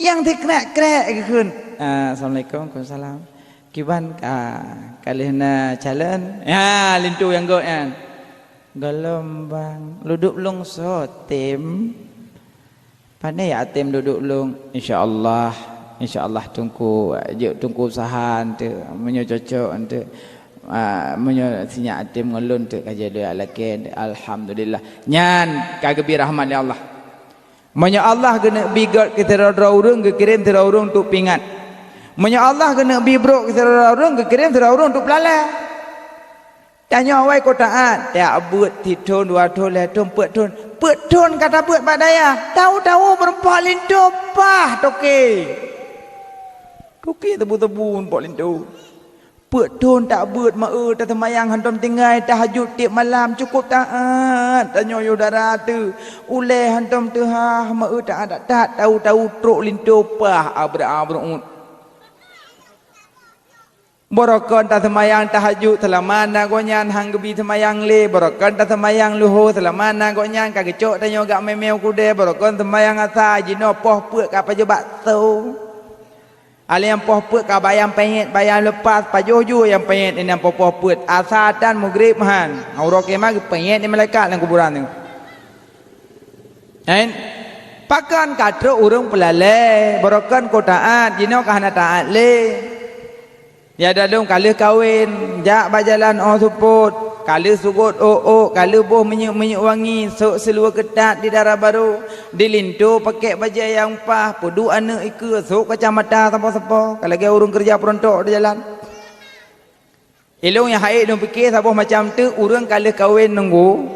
Nyang sikrek-krek geukheun. Ah, assalamualaikum, waalaikumsalam. Kiban ka, ka lheueh na calon? Ya, linto nyang gèt nyan. Geulumbang, ludok lôn soe tem. Pane ya tem ludok lôn? Insya Allah, insya Allah teungku, jeuet teungku usaha eunteuk, meunyoe cocok eunteuk, ah, meunyoe sinyak tem ngon lôn eunteuk ka jadi lakèe eunteuk, alhamdulillah. Nyan ka geubri rahmat lé Allah. Meunyoe Allah geuneuk bi gèt keu sidroe-droe ureueng, geukirém sidroe ureueng untuk peuingat. Meunyoe Allah geuneuk bi brok keu sidroe-droe ureueng, geukirém sidroe ureueng untuk peulalè. Tanyoe awai ko taát, tajak beuet sithon, dua thon, lhèe thon, peuet thon. Peuet thon ka tabeuet bak dayah, tahu-tahu meurumpok linto paih toke. Toke tebu-tebu meurumpok linto. Peuet thon tajak beuet meu-eu, taseumayang hantom tinggai, tahajud tiep malam, cukup taát. Tanyoe yôh dara teuh, ulèe hantom teuhah, meu-eu taát that-that, tahu-tahu trok linto paih abra-abruet. Barokon taseumayang tahajud seulama na gobnyan han geubi seumayang lé, barokon taseumayang luho seulama na gobnyan ka geucok tanyoe gak mé-mé u keudè, barokon seumayang asa jinoe poh peuet ka pajoh bakso. Alèh nyang poh peuet ka bayang peuet, bayang leupas, pajoh ju nyang peuet, nyang poh-poh peuet. Asa tan, mugreb han. Uroe kiamat geupeuet lé malaikat lam kuburan nyoe. Kan? Pakon ka trok ureueng peulalè, barokon ko taát, jinoe ka hana taát lé. Ya dadong ka lheueh kawen, jak bak jalan 'oh seupôt, ka lheueh sugôt ôk-ôk, ka lheueh boh minyeuk-minyeuk wangi, sôk seulue keutat di dara barô, di linto pakèk bajèe nyang paih, peuduek aneuk ikeue, sôk kacamata sapo-sapo, ka lagèe ureueng keureuja peuruntôk di jalan. Ilôn nyang hase lôn pike saboh macam teuk, ureueng ka lheueh kawen nunggu.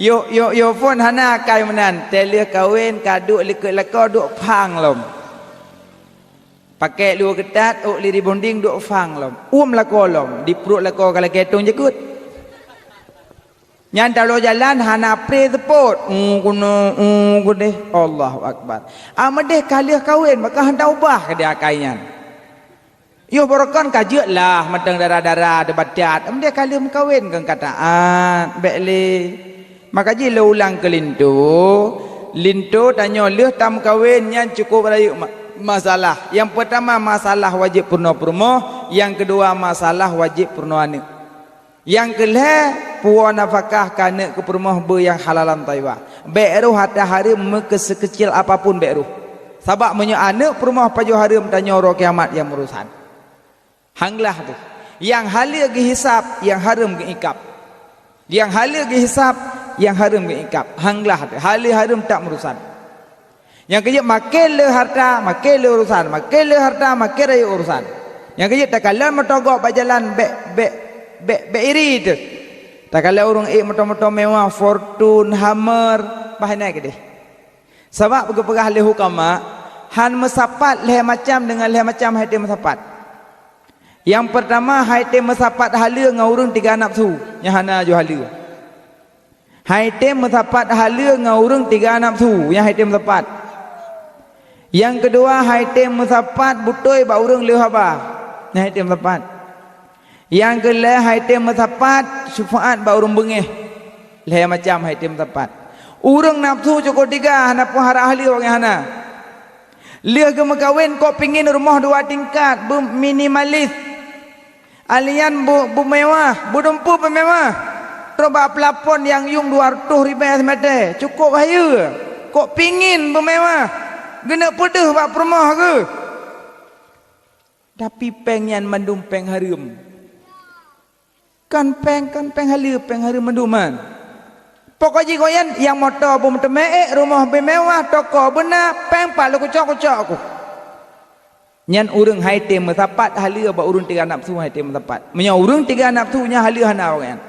Yôh, yôh, yôh phôn hana akai meunan, teuh lheueh kawen ka duek likot lakoe duek phang lom. Pakèk luweue keutat, ôk li ribonding duek phang lom. Uem lakoe lom, di pruet lakoe ka lakèe tông jeukeut. Nyan taloe jalan hana pré seupôt. U keunoe, u keudeh. Allahu Akbar. Ameudeh ka lheueh kawen, maka hana ubah keudeh akai nyan. Yoh barokon ka jeuet lah, mantong dara-dara teubatat. Ameudeh ka lheueh meukawen, kon ka taát, bèk lé. Maka jih lôn ulang keu linto, linto tanyoe lheueh tameukawen nyan cukôp rayeuk ma-, masalah. Nyang peurtama masalah wajéb peurunoe peurumoh, nyang keudua masalah wajéb peurunoe aneuk. Nyang keulhèe puwoe nafakah keu aneuk keu peurumoh beu nyang halalan thayyibah. Bèk roh hareuem meukeuseukeukil apapun bèk roh. Sabab meunyoe aneuk peurumoh pajoh hareuem tanyoe uroe kiamat nyang meurusan. Han glah teuh. Nyang haleue geuhisab, nyang hareuem geuikab. Nyang haleue geuhisab, nyang hareuem geuikab. Han glah teuh. Haleue hareuem tak meurusan. Nyang keujeuet maken le hareuta, maken le urusan, maken le hareuta, maken rayeuk urusan. Nyang keujeuet takalon meutogob bak jalan bèk, bèk, bèk, bèk iri teuh. Takalon ureueng ék moto-moto mewah, Fortuner, Hummer, bah inan keudeh. Sabab geupeugah lé hukama, han meusapat lhèe macam deungon lhèe macam han tém meusapat. Nyang peurtama han tém meusapat haleue ngon ureueng tiga nafsu, nyang hana ju haleue. Han tém meusapat haleue ngon ureueng tiga nafsu, nyang han tém meusapat. Nyang keudua han tém meusapat beutôi bak ureueng lheueh haba, nyang han tém meusapat. Nyang keulhèe han tém meusapat syeufaat bak ureueng beungéh. Lhèe macam han tém meusapat. Ureueng nafsu cukôp tiga hana peuhara haleue awaknyan hana. Lheueh geumeukawen kok pingin rumoh dua tingkat, beuminimalis. Alian beu-, beumewah, beudumpeue beumewah. Trok bak plafon nyang yuem dua reutôh ribèe simeutè, cukôp hayeue. Kok pingin beumewah, geuneuk peudeuh bak peurumoh geuh. Tapi pèng nyan mandum pèng hareuem. Kon pèng, kon pèng haleue, pèng hareuem mandum nyan. Pokok jih gobnyan nyang moto beumeuteumé ék, rumoh beumewah, toko beuna, pèng pat lé kucok-kucok ku. Nyan ureueng han tém meusapat haleue bak ureueng tiga nafsu han tém meusapat. Meunyoe ureueng tiga nafsu nyan haleue hana awaknyan.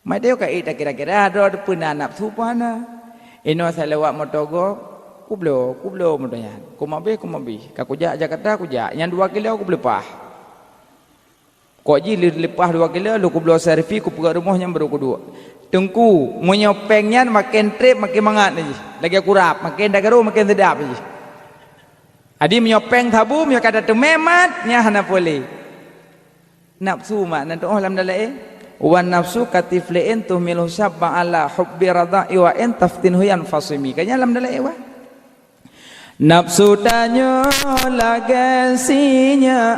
Mat teuh ka ék takira-kira droe teupeuna nafsu pih hana. Inoe salawat moto gob, kubloe, kubloe moto nyan. Kumat bih, kumat bih. Ka kujak Jakarta, kujak. Nyan dua kilo kubloe paih. Kok jih lheueh leupah dua kilo, lheueh kubloe servis, kupeugöt rumoh nyan barô kuduek. Teungku, meunyoe pèng nyan maken trép maken mangat jih. Lagèe kurab, maken tagaro maken seudap jih. Jadi meunyoe pèng sabu, meunyoe ka tateumé mat, nyan hana peureulèe. Nafsu mak na teu'oh lam dalil, eh? Wan nafsu katiflin tuhmilu syabban ala hubbi radha'i wa in taftinhu yanfasimi. Ka nyan lam dalam iwa. Nafsu tanyoe lagée sinyak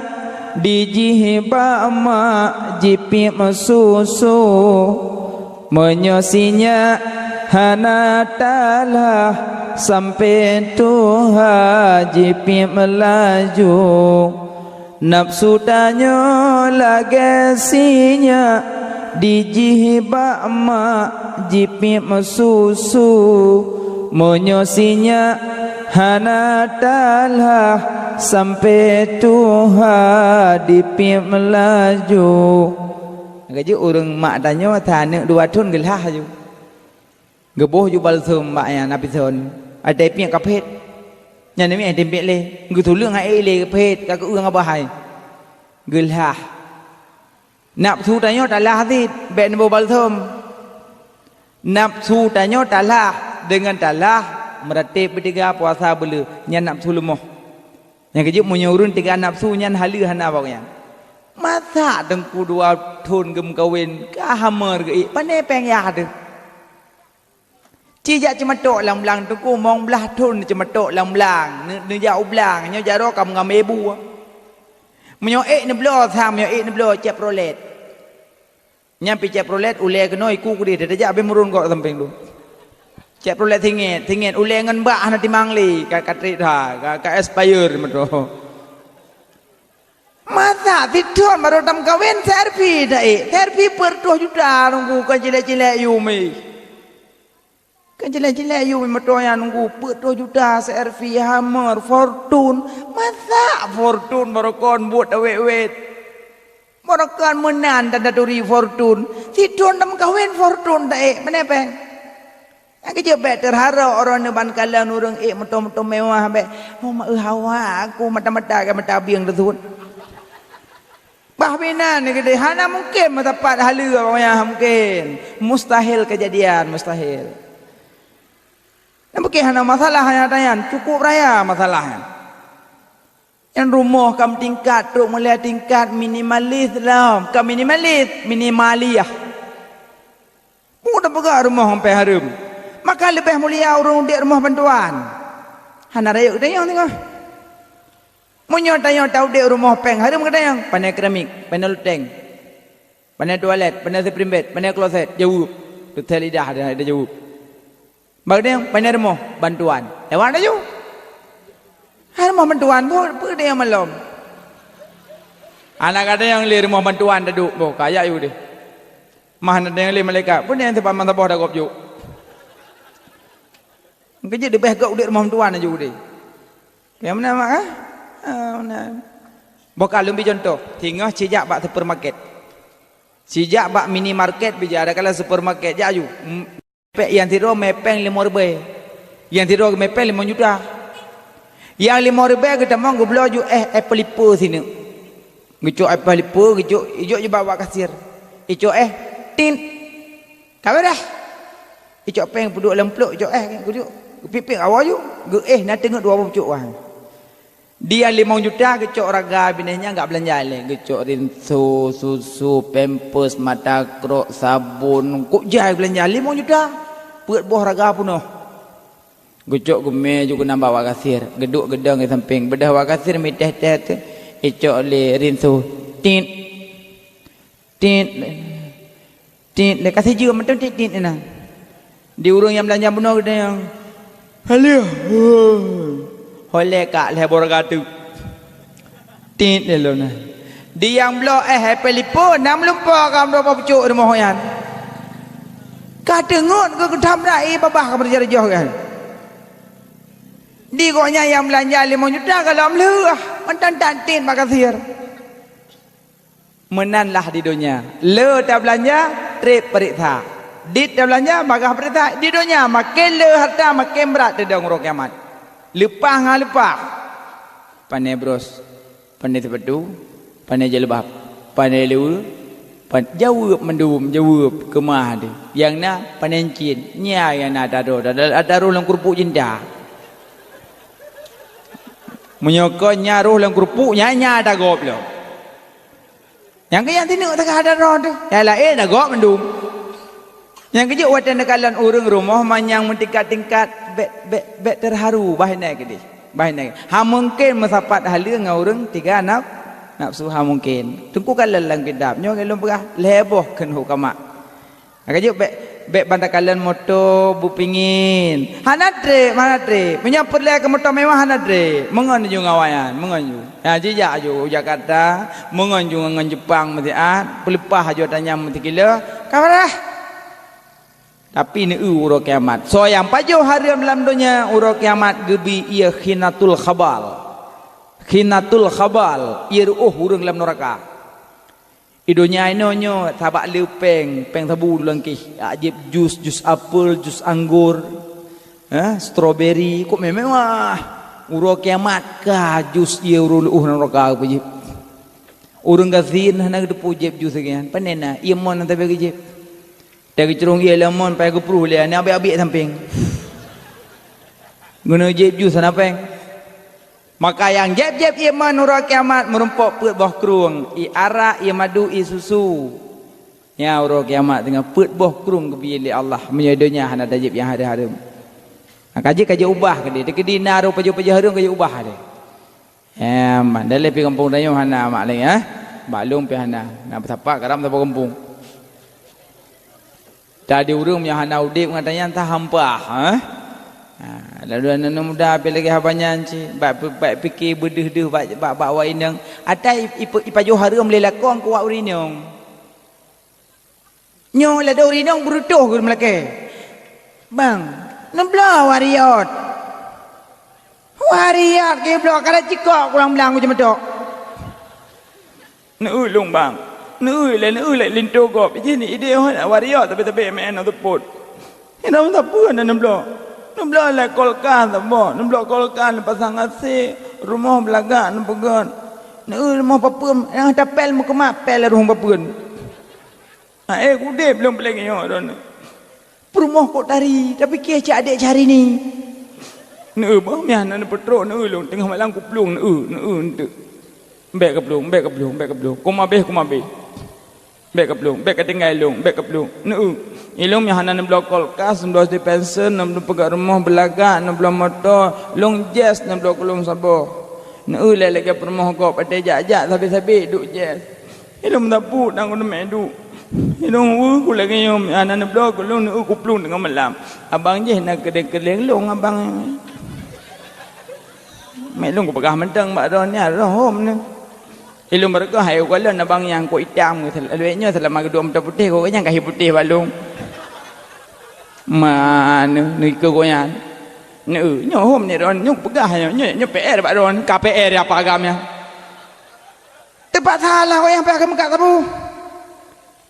dijih bak mak jipiep susu. Meunyoe sinyak hana talah sampai tuha jipiep laju. Nafsu tanyoe lagée sinyak dijih bak mak jipiep susu. Meunyoe sinyak hana talah sampai tuha dipiep laju. Ka jeuet ureuëng mak tanyoe, aneuk dua thon geulah laju. Geuboh ju balsam bak nyan, na pison. Até piek ka phét. Nyan mi até piek lé. Geutuleueng hai lé ka phét, ka keu ureuëng abah hai. Geulah. Nafsu tanyoe talah cit, bék neuboh balsam. Nafsu tanyoe talah, deungon talah, meuratéb beutiga, puasa beuleu, nyan nafsu leumoh. Nyang keujeuet meunyoe ureuëng teuga nafsu nyan haleue hana bak nyan. Masa teungku dua thon geumeukawen ka hamor geuék, pane péng yah teuh. Ci jak ceumatok lam blang teungku, mong blaih thon ceumatok lam blang, ne-, neujak u blang, nyoe jaroe ka meungamé bu. Meunyoe ék neubloe sang, meunyoe ék neubloe Chevrolet. Nyan pi Chevrolet ulée keunoe iku keudeh, tajak habéh meuron gok sampéng tu. Chevrolet singet, singet ulée ngon bak hana timang lé, ka, ka trét ha, ka, ka expire meuto. Masa sithon baru tameukawen, C R V taék, C R V peuet reutôh juta nunggu, kon cilek-cilek yum ih. Kan cilek-cilek yum ih, meutoya nunggu peuet reutôh juta, C R V, Hummer, Fortuner. Masa Fortuner baroe kon buet awet-awet? Baroe kon meunan dan taturi Fortuner. Sithon tameukawen Fortuner taék, pane péng? Nyang keujeuet bék teuharap uroe nyoe ban kalon ureuëng ék moto-moto mewah bék. Oh, ma-, eu, hawa aku mata-mata ke mata bieng teusut. Bah binan ni keudeh, hana mungken meusapat haleue awak nyan, hana mungken. Mustahil keujadian, mustahil. Nyan mungken hana masalah nyan, nyan cukup raya masalah nyan. Nyan rumoh ka meutingkat, trok meulée tingkat minimalis lom, ka minimalis, minimaliah. Peue tapeugah rumoh sampai hareuem? Maka leubeh mulia ureuëng udeb rumoh bantuan. Hana rayeuk geutanyoe singoh. Meunyoe tanyoe taudeb rumoh péng, hareuem geutanyoe, pane keramik, pane loteng, pane toilet, pane spring bed, pane kloset, jaweueb. Teutée lidah dah, dah jaweueb. Bak geutanyoe, pane rumoh bantuan. Lewat laju. Hai rumoh bantuan, peue, peue geutanyoe malom? Hana geutanyoe lé rumoh bantuan taduek, boh, kajak yue deh. Mah na deng lé malaikat, peue nyang teupat masa boh dagop juk? Keujeuet leubeh gok udeb rumoh meutuan aju udeb. Nyang meunan mak, eh? Ah, meunan. Boh ka lôn bri contoh, singoh sijak bak supermarket. Sijak bak minimarket bija, ada kala supermarket, jak aju. M-, pek nyang sidroe mé péng limong ribèe. Nyang sidroe mé péng limong juta. Nyang limong ribèe geutamong geubloe ju éh apple ipe sineuk. Geucok apple ipe, geucok, ijok jibak bak kasir. Icok éh, tin. Ka beureh. Icok péng peuduek lam plok, icok éh, geuduek. Geupiek-piek awai ju, geuéh na teungeut dua boh pucok wah. Di nyang limong juta geucok raga binéh nyan gak beulanja lé. Geucok rinso, susu, pampers, mata krok, sabon, kok jai beulanja limong juta. Peuet boh raga peunoh. Geucok geumé ju keunan bak wak kasir, geuduek geudong di sampéng. Beudôh wak kasir mitéh-téh teuh, icok lé rinso. Tit. Tit. Tit. Lé ka sijeuem mantong tit-tit inan. Di ureuëng nyang beulanja bunoe geutanyoe. Haleuh. Holé ka lhée boh raga teuk. Tit lé lôn na. Di nyang bloe éh hai peulipo, na meulumpoe ka dua boh pucok rumoh nyan. Ka teungeut keu geutam rai babah ka meureujoh-reujoh kan. Di gobnyan nyang beulanja limong juta ka lom lheueh, mantong that tit bak kasir. Meunan lah di donya. Le tabeulanja, treb peuriksa. Dit tabeulanja, bagaih peuriksa. Di donya, maken le harta, maken brat teudong uroe kiamat. Leupah ngon leupah. Pane bros, pane seupatu, pane jilbab, pane leue, pan-, jaweueb mandum, jaweueb keumah deh. Nyang na pane cin, nya nyang na taroh, taroh lam keurupuk cinta. Meunyoe kon nya roh lam keurupuk, nya, nya tagob lom. Nyang keu nyang tineuk teuka ada droe teuh. Nyang laén na gob mandum. Nyang keujeuet watèe neukalon ureueng rumoh manyang meutingkat-tingkat, bèk, bèk, bèk teuharu, bah inan keudeh. Bah inan. Ha mungken meusapat haleue ngon ureueng tiga naf-, nafsu, ha mungken. Teungku kalon lam kitab, nyoe lôn peugah lhèe boh kheun hukama. Ka jeuet bèk, bèk ban takalon moto beupingin. Hana trép, hana trép. Meunyoe peureulèe keu moto mewah hana trép. Meungon ju ngon awak nyan, meungon ju. Ya, jijak ju u Jakarta, meungon ju ngon Jepang meusiat, peuleupah ju ata nyan meusikilo. Ka parah. Tapi neu-eu uroe kiamat. Soe nyang pajoh hareuem lam donya, uroe kiamat geubri ié khinatul khabal. Khinatul khabal, ié reuôh ureueng lam neuraka. Di donya inoe nyoe sabak le péng, péng sabu lam kih, jak jieb jus, jus apel, jus anggor, eh, strawberry, kok mewah-mewah. Uroe kiamat ka jus ié ureueng leuôh lam neuraka geupeujeuet. Ureueng gasien hana geuteupeue jieb jus lagèe nyan. Pane na, ié mon nyang tabé geujieb. Teuka geucurông ié lam mon, pai geuprôh lé aneuk abiek-abiek sampéng. Geuneuk jieb jus hana péng. Maka nyang jieb-jieb ié mon uroe kiamat meurumpok peuet boh krueng, ié arak, ié madu, ié susu. Nyan uroe kiamat teungoh peuet boh krueng geubri lé Allah, meunyoe donya hana tajieb nyang hareuem-hareuem. Ka jeuet, ka jeuet ubah keudeh, teukeudi na roh pajoh-pajoh hareuem ka jeuet ubah deh. Em, dalé pih gampông tanyoe hana mak lé, eh? Bak lôn pih hana, na peusapat karam saboh gampông. Tadi ureueng nyang hana udép ngon tanyan tahampa, eh? Ha, lalu aneuk muda pih lagèe haba nyan cit, bak, bak pike beudeuh-deuh bak, bak, bak awak inong. Ata i, i, ipajoh hareuem lé lakoe keu awak ureueng inong. Nyoe ladôm ureueng inong beureutôh geuh meulakèe. "Bang, neubloe wariot." "Wariot geubloe, ka lheueh cikok kulang blang u ceumeutok." "Neu-eu lôn, Bang. Neu-eu lé, neu-eu lé linto gob. Ijih ni idéh hana wariot, tapi-tapi meu'en na seupôt." "Inong sapeue na neubloe?" "Neubloe lé kulkas saboh, neubloe kulkas neupasang AC, rumoh beulagak neupeugöt. Neu-eu rumoh papeuen, nyang tapèl meukeumah pèl rumoh papeuen." "Aé udép lôn peulagèe nyoe droeneuh. Peurumoh kok tari, tapi kié cit adék Syahrini." "Neu-eu boh meu'ah na neupeutrok, neu-eu lôn teungoh malam kuplueng, neu-eu, neu-eu eunteuk. Bèk kaplueng, bèk kaplueng, bèk kaplueng. Koma abéh, koma abéh. Bèk kaplueng, bèk katinggai lôn, bèk kaplueng. Neu-eu. Ilôn meu'ah na neubloe kulkas, neubloe dispenser, neubloe peugöt rumoh beulagak, neubloe moto, lôn jazz neubloe keu lôn saboh. Neu-eu lé lagèe peurumoh gob, até jak-jak sabe-sabe duek jazz." Ilôn meusapeue dan keuneuk meu'en duek. Ilôn weueh ku lagèe nyoe, hana neubloe keu lôn, neu-eu kuplueng teungoh malam. Abang jih na keudéng-keudéng lôn abang. Meu'en lôn kupeugah mantong bak droeneuh, roh hom nyoe. Ilôn beureugoh hai ukalon abang nyang kok itam, lawét nyoe seulama keudua meuto putéh, kok nyan ka hi putéh bak lôn. Mana neu-, neu-, ikeu gobnyan. Neu-, nyoe hom ni droeneuh, nyoe peugah nyoe, nyoe, nyoe PR bak droeneuh, ka PR apa agam nyan. Teupaksa lah wayang payah geumeukat sabu.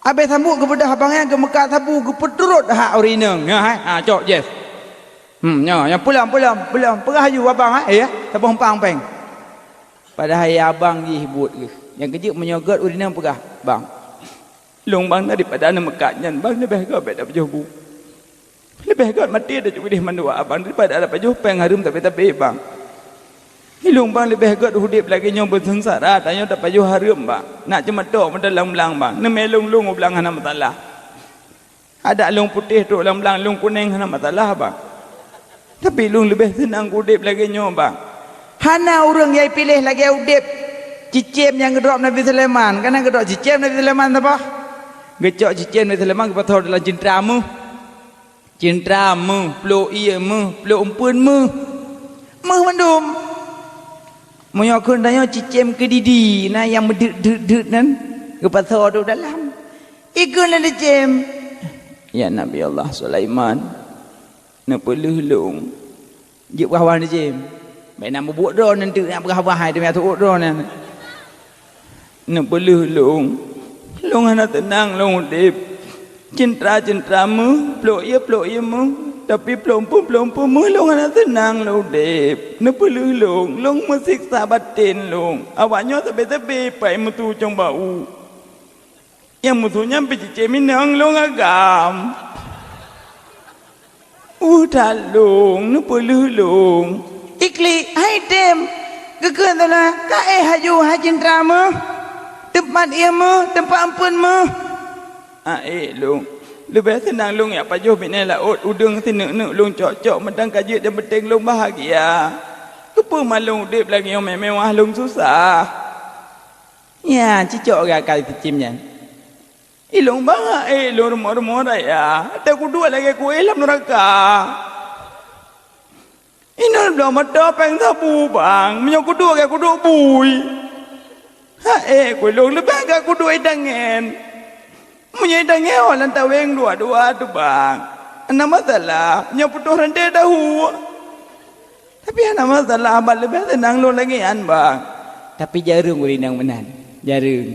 Abéh sambot geubeudôh abang nyan geumeukat sabu geupeuturot hak ureueng inong. Nyoe hai, ha cok jazz. Hmm, nyoe, nyoe pulang, pulang, pulang. Peugah aju abang hai, ya, saboh umpang péng. Padahai abang jih buet geuh. Nyang keujeuet meunyoe gèt ureueng inong peugah, "Bang, lôn bang daripada aneuk meukat nyan bang leubeh gèt bèk tapajoh bu." Leubeh gèt maté tacok keudéh mandua abang daripada tapajoh péng hareuem tabe-tabe bang. Ilôn bang leubeh gèt udép lagèe nyoe beuseungsara tanyoe tapajoh hareuem bang. Nak ceumeutok meudalam blang bang. Neumè lôn-lôn u blang hana masalah. Adak lôn putéh trok lam blang lôn kunéng hana masalah bang. Tapi lôn leubeh seunang udép lagèe nyoe bang. Hana ureueng nyang piléh lagèe udép cicém nyang geudrop Nabi Sulaiman. Kana geudrop cicém Nabi Sulaiman saboh. Geucok cicém Nabi Sulaiman geupasoe dalam cintra meuh. Cintra meuh, plôk ié meuh, plôk umpeuen meuh. Meuh mandum. Meunyoe kheun tanyoe cicém keudidi, na nyang meudeuet-deuet-deuet nyan, geupasoe di dalam. Ikheun lé cicém, "Ya Nabi Allah Sulaiman, neupeuleueh lôn." Jeuet peugah-peugah cicém. Bèk na mubuet droeneuh teuk, na peugah-peugah hai teuma teuôt droeneuh. Neupeuleueh lôn. Lôn hana teunang lôn udép. Cintra-cintra meuh, plôk ié-plôk ié meuh, tapi plôk umpeuen-plôk umpeuen meuh lôn hana teunang lôn udép. Neupeuleueh lôn, lôn meusiksa batén lôn. Awak nyoe sabe-sabe pai meusu cong bak u. Nyang meusu nyan pih cicém inong lôn agam. Uh that lôn, neupeuleueh lôn. Iklik, hai tem, geukheun teuh na, ka éh haju hai cintra meuh. Teumpat ié meuh, teumpat amphon meuh. Ah, ék lôn. Leubeh seunang lôn jak pajoh binéh laôt, udeueng sineuk-neuk lôn cok-cok, mantong ka jeuet nyang peunteng lôn bahagia. Keupeue ma lôn udeb lagée nyoe mé-, mewah lôn susah? Nyan, cicok geuh akai sicém nyan. Ilôn bangai, eh, ilôn rumoh-rumoh raya. Teukuduek lagée kueh lam neuraka. Inong bloe meuto péng sabu, bang. Meunyoe kuduek lagée kuduek bui. Ha, eh, kulôn leubeh gét kuduek idangén. Meunyoe idangén, oh, lam taweng dua-dua tu, bang. Hana masalah. Nyoe putôh ranté tahu. Tapi hana masalah, abah leubeh seunang lôn lagée nyan, bang. Tapi jareueng ureueng inong meunan. Jareueng.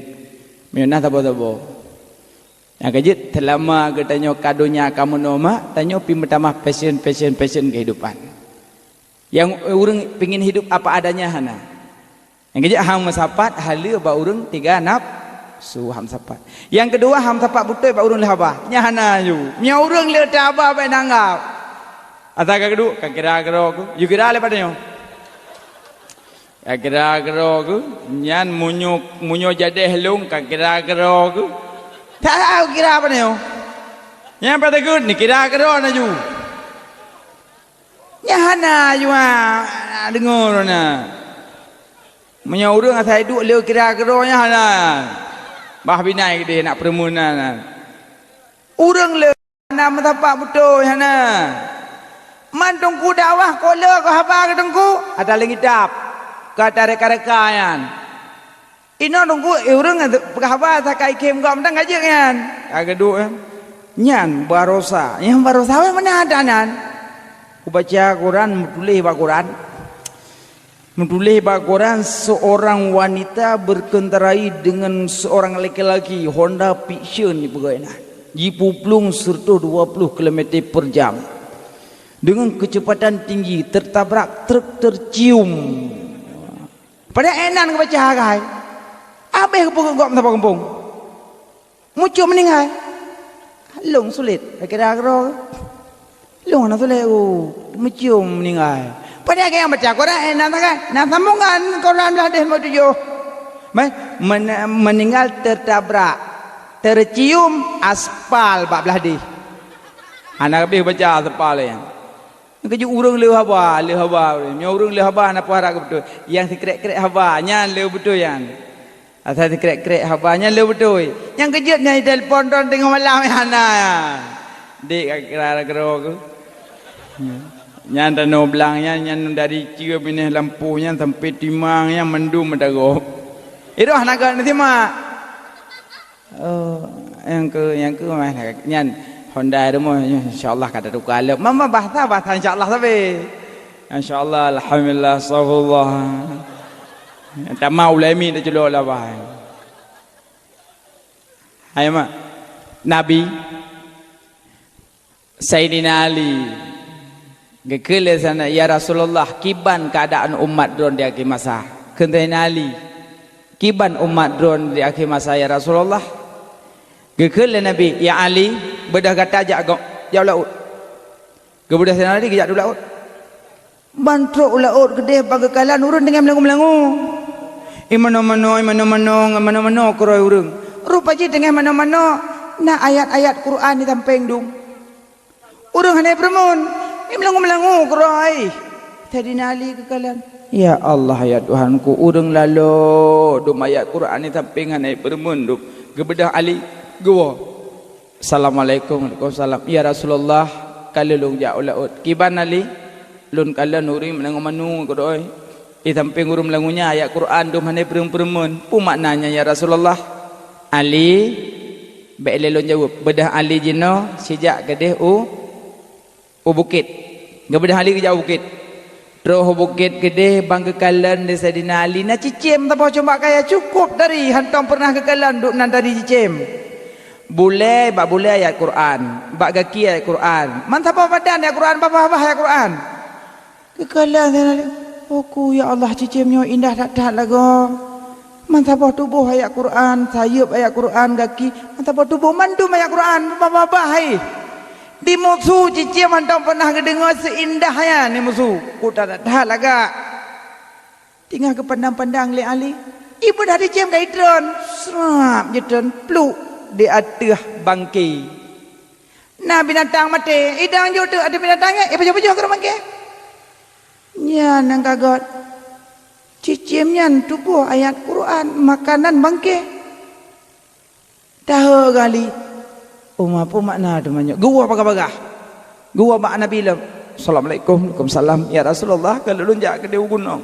Meunyoe na saboh-saboh. Nyang keujeuet, seulama geutanyoe ka donya ka meunoe mak, tanyoe pih meutamah passion, passion, passion keuhidupan. Nyang ureueng pingin hidup apa adanya hana. Nyang keujeuet, han meusapat haleue bak ureueng teuga nafsu, han meusapat. Nyang keudua, han meusapat beutôi bak ureueng lheueh haba. Nyan hana ju. Meunyoe ureueng lheueh teuhaba bèk neuanggab. Asai ka keuduek, ka kira keudroe keuh. Yue kira lé padub nyoe. Ka kira keudroe keuh, nyan meunyoe, meunyoe jadeh lôn ka kira keudroe keuh. That-that kira padub nyoe. Nyan pat takheun, ni kira keudroe na ju. Nyan hana ju, ah, deungoe na. Meunyoe ureueng asai duek lé kira keudroe nyan hana. Bah binai keudeh nak peureumeun na. Ureueng lé Hana meusapat beutôi, hana. Man teungku dakwah, kok le keu haba keu teungku? Ata leueng kitab, ka tareka-reka nyan. Inoe teungku, eh, ureueng peugah haba sakai khem gob mantong ka jeuet nyan. Ka geuduek, eh. Nyan barosa. Nyan barosa wéh meunan ata nyan. Kubaca Quran, meutuléh bak Quran. Meutuléh bak Quran, seorang wanita berkendarai dengan seorang laki-laki, Honda Vision jipeugah na. Jipuplueng seratus dua puluh kilometer per jam. Dengan kecepatan tinggi, tertabrak truk tercium. Padahai ék nan geubaca hagai. Abéh geupeugöt gob meusapat gampông. Mucom meuninggai. Lôn sulet, kira keudroe. Lôn hana sulet, oh, mucom meuninggai. Padahai nyang baca Quran, eh, na sagai, na sambungan Quran blah deh meutujoh. Meh, men-, meninggal tertabrak, tercium aspal bak blah deh. Hana habéh baca aspal nyan. Keujeuet ureueng le haba, le haba. Nyoe ureueng le haba hana peue harab keu beutôi. Nyang sikrek-krek haba, nyan le beutôi nyan. Asai sikrek-krek haba, nyan le beutôi. Nyang keujeuet nyan telepon droe teungoh malam, hana. Dek ka kira keudroe keuh. Nyan tanoh blang nyan, nyan dari Cue binéh lampôh nyan sampai Timang nyan mandum meudagoe. Iroh hana gét neusimak. Oh, nyang keu, nyang keu mah nyan Honda rumoh, insya Allah ka tatuka lom. Mama bahasa, bahasa insya Allah sabe. Insya Allah, alhamdulillah, astagfirullah. Tama ulama dah celok lah, bah. Hai mak. Nabi Saidina Ali geukheun lé sanak, "Ya Rasulullah, kiban keuadaan umat droen di akhé masa?" Kheun Saidina Ali, "Kiban umat droen di akhé masa, ya Rasulullah?" Geukheun lé Nabi, "Ya Ali, beudôh gata jak go-, jak u laôt." Geubeudôh Saidina Ali geujak u laôt. Ban trok u laôt keudeh bak geukalon ureueng teungoh meulangô-meulangô. Imeunoe-meunoe, imeunoe-meunoe, imeunoe-meunoe keudroe ureueng. Rupa jih teungoh meunoe-meunoe na ayat-ayat Quran di sampéng dum. Ureueng hana peureumeun, imeulang-meulangô keudroe. Saidina Ali geukalon, "Ya Allah, ya Tuhanku, ureueng lalô dum ayat Quran di sampéng hana peureumeun dum." Geubeudôh Ali, geuwoe. "Assalamualaikum." "Waalaikumsalam." "Ya Rasulullah, ka lheueh lôn jak u laôt." "Kiban Ali?" "Lôn kalon ureueng meulangô-meulangô keudroe. Di sampéng ureueng meulangô nyan ayat Quran dum hana peureumeun-peureumeun. Peue makna nyan, ya Rasulullah?" "Ali, bèk lé lôn jaweueb. Beudôh Ali jinoe sijak keudeh u, u bukét." Geubeudôh Ali geujak u bukét. Troh u bukét keudeh ban geukalon lé Saidina Ali na cicém saboh cumbak kaya cukôp dari hantom peureunah geukalon dum nan dari cicém. Bulèe, bak bulèe ayat Quran, bak gaki ayat Quran. Man saboh badan ayat Quran, babah-babah ayat Quran. Geukalon Saidina Ali, "Oku, ya Allah, cicém nyoe indah that-that lagoe." Man saboh tuboh ayat Quran, sayeuep ayat Quran, gaki, man saboh tuboh mandum ayat Quran, babah-babah hai. Di musu cicém hantom peureunah geudeungoe seuindah nyan di musu. Ku that-that lagak. Teungoh geupandang-pandang lé Ali. Ibeudôh cicém ka itreun, srap jitreun, pluk di ateueh bangke. Na binatang maté, idong jok teuk ateueh binatang nyan, ipajoh-pajoh keu bangke. Nyan nyang ka göt. Cicém nyan tuboh ayat Quran, makanan bangke. Tahe gali. Uma, peue makna teuma nyoe? Geuwoe bagah-bagah. Geuwoe bak Nabi lom. Assalamualaikum. Waalaikumsalam. Ya Rasulullah, ka lôn jak keudéh u gunong.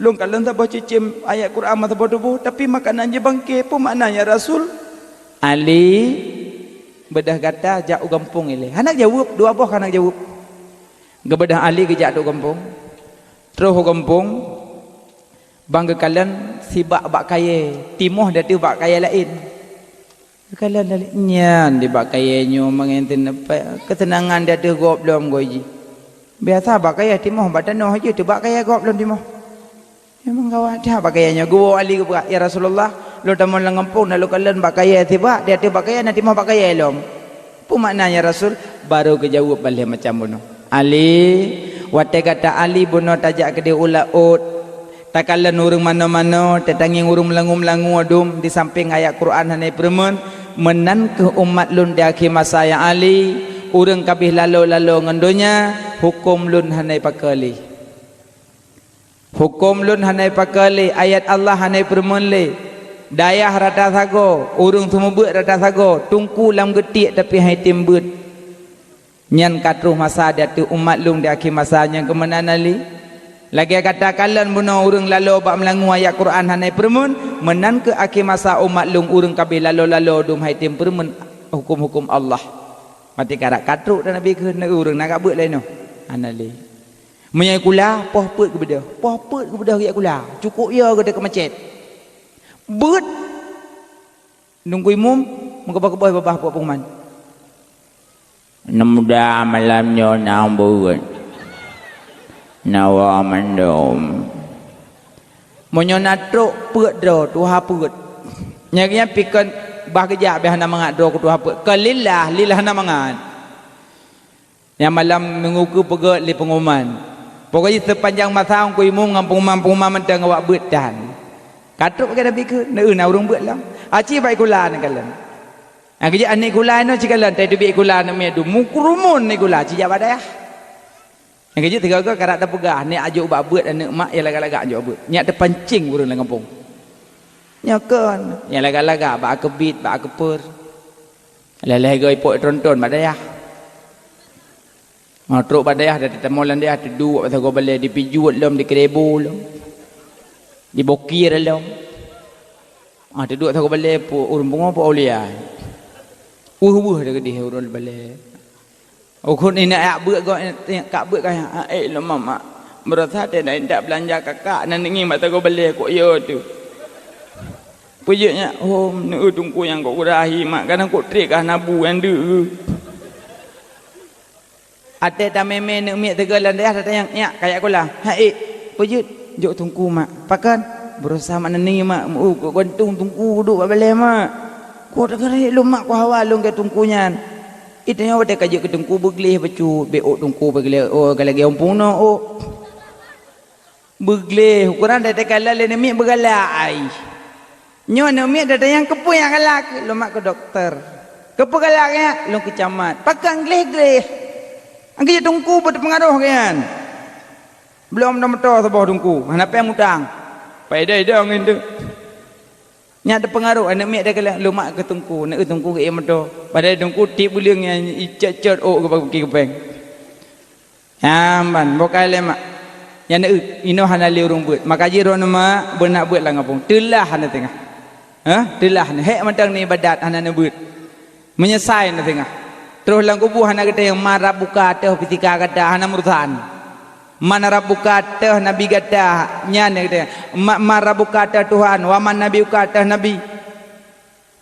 Lôn kalon saboh cicém ayat Quran masa boh tuboh, tapi makanan jih bangke. Peue makna ya Rasul? Ali, beudôh gata jak u gampông ilée. Hana jaweueb, dua boh hana jaweueb. Geubeudôh Ali geujak u gampông. Troh u gampông, ban geukalon sibak bak kayée, timoh di ateueh bak kayée laén. Geukalon dari nyan di bak kayée nyoe mangen teuneupée keuseunangan di ateueh gob lom goe jih. Biasa bak kayée timoh bak tanoh jih, teuh bak kayée gob lom timoh. Memang gawat that bak kayée nyoe. Geuwoe Ali geubrat, "Ya Rasulullah, lôn tamong lam gampông na lôn kalon bak kayée sibak, di ateueh bak kayée na timoh bak kayée lom." Peue makna ya Rasul? Barô geujaweueb ban lhée macam bunoe. Ali, watée gata Ali bunoe tajak keudéh u laôt, takalon ureuëng manoe-manoe, tatangieng ureuëng meulangô-meulangô dum di sampéng ayat Quran hana ipeureumeun, meunan kheueh umat lôn di akhé masa ya Ali, ureuëng kabeh lalo-lalo ngon donya, huköm lôn hana ipakeue lé. Huköm lôn hana ipakeue lé, ayat Allah hana ipeureumeun lé. Dayah rata sagoe, ureuëng seumeubeuet rata sagoe, teungku lam geutiek tapi han item beuet. Nyan ka troh masa di ateueh umat lôn di akhé masa nyang keumeunan Ali. Lagée gata kalon bunoe ureuëng lalo bak meulangô ayat Quran hana ipeureumeun, meunan kheueh akhé masa umat lôn ureuëng kabeh lalo-lalo dum han item peureumeun huköm-huköm Allah. Maté karab ka trok dan Nabi kheun ureuëng na gak beuet laén nyoe. Hana lé. Meunyoe kula, poh peuet geubeudôh. Poh peuet geubeudôh geuyak kula. Cukôp yo geude keumacet. Beuet. Nunggu imum, meukeubah-keubah babah puak pengumuman. Neumuda malam nyoe na beuet. Nawa mandum. Meunyoe na trok peuet droe, tuha peuet. Nyan, nyan pikon bah geujak beh hana mangat droe keu tuha peuet. Keu lillah, lillah hana mangat. Nyang malam minggu keu peugét lé pengumuman. Pokok jih seupanjang masa Teungku Imum ngon pengumuman-pengumuman mantong awak beuet tan. Ka trok pakai Nabi kheun, na ureuëng beuet lom. Aci bak sikula neukalon. Nyang keujeuet aneuk sikula inoe cikalon, tai teubiet sikula aneuk miet dum. Meukeureumun aneuk sikula, cijak bak dayah. Nyang keujeuet tiga-tiga karab tapeugah, nyak jok bak beuet aneuk mak nyang lagak-lagak jok beuet. Nyak teupancing ureuëng lam gampông. Nyoe kon, nyang lagak-lagak bak keubit, bak keupeur. Lheueh-lheueh goe ipok tronton bak dayah. Ngon trok bak dayah, dan teutamong lam dayah, teuduek bak sagoe balée, dipijuet lom, dikeureubo lom, dibokir lom. Ah, teuduek sagoe balée, pu-, ureuëng pungo, pu aulia. Weueh-weueh teukeudeh ureuëng balée. Ukhon inak yak beuet goe, yak kak beuet kah, "Eh, lom, Mak, Mak. Beurasa teuh na intat beulanja kakak, na neungieng bak sagoe balée kok yo teuh." Peujeuet nyak, "Hom, neu teungku nyang kok gurahi, Mak, kadang kok trek kah na bu nyang deuh." Até tamé-mé neuk miet teuga lam dayah tatanyong, "Nyak, kajak sikula?" "Hai, peujeuet?" "Jok teungku, Mak." "Pakon?" "Beurasa mak neungieng, Mak, meu kok gantung teungku duek bak balée, Mak." "Kok teuga lom, Mak, kok hawa lôn keu teungku nyan." Itu nyoe watée ka jeuet keu teungku beugleh bacut, bek ôk teungku beugleh, oh, ka lagée umpung noe ôk. Beugleh, ukoran dari teuka lé neuk miet beugalak ai. Nyoe neuk miet dari nyang keupeue nyang galak, lôn mak keu dokto. Keupeue galak nyan? Lôn keu camat. Pakon gleh-gleh? Angkeu teungku beuteupeungaroh keu nyan. Belom na moto saboh teungku, hana péng utang. Paidai dong ngieng teuk. Nyan teupeungaroh aneuk miet teuka lé lôn mak keu teungku, neuk teungku keu ie moto. Padahai teungku tieb buleuen nyan icet-cet ôk keu baki keupeng. Nyan ban, boh kai lé mak. Nyan neuk inoe hana lé ureuëng beuet. Maka jih droeneuh mak beunak beuet lam gampông. Teulah hana teungoh. Hah? Teulah hana. Hék mantong neuibadat hana neubeuet. Meunyeusai na teungoh. Troh lam kubu hana geutanyong man rabbuka teuh fisika gata hana meurusan. Man rabbuka teuh nabi gata nyan geutanyong. Ma-, man rabbuka teuh Tuhan, wa man nabiyuka teuh nabi.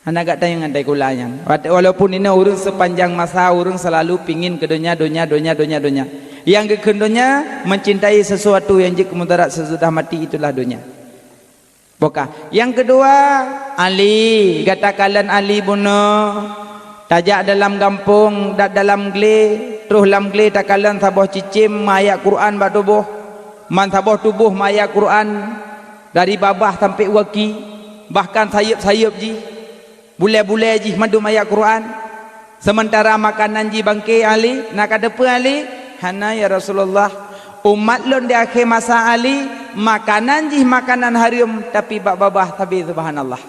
Hana gak tanyong ngon tai kula nyan. Wat-, walaupun inoe ureuëng sepanjang masa ureuëng selalu pingin keu donya, donya, donya, donya, donya. Nyang geukheun donya mencintai sesuatu yang jeuet keu mudarat sesudah mati, itulah donya. Boh ka. Nyang keudua, Ali, gata kalon Ali bunoe, tajak dalam gampông, da-, dalam glé, troh lam glé takalon saboh cicém meuayat Quran bak tuboh, man saboh tuboh meuayat Quran. Dari babah sampai u gaki, bahkan sayeup-sayeup jih, bulée-bulée jih mandum ayat Quran. Sementara makanan jih bangke Ali, na ka teupeu Ali? Hana ya Rasulullah. Umat lôn di akhé masa Ali, makanan jih makanan hareuem, tapi bak babah sabe subhanallah.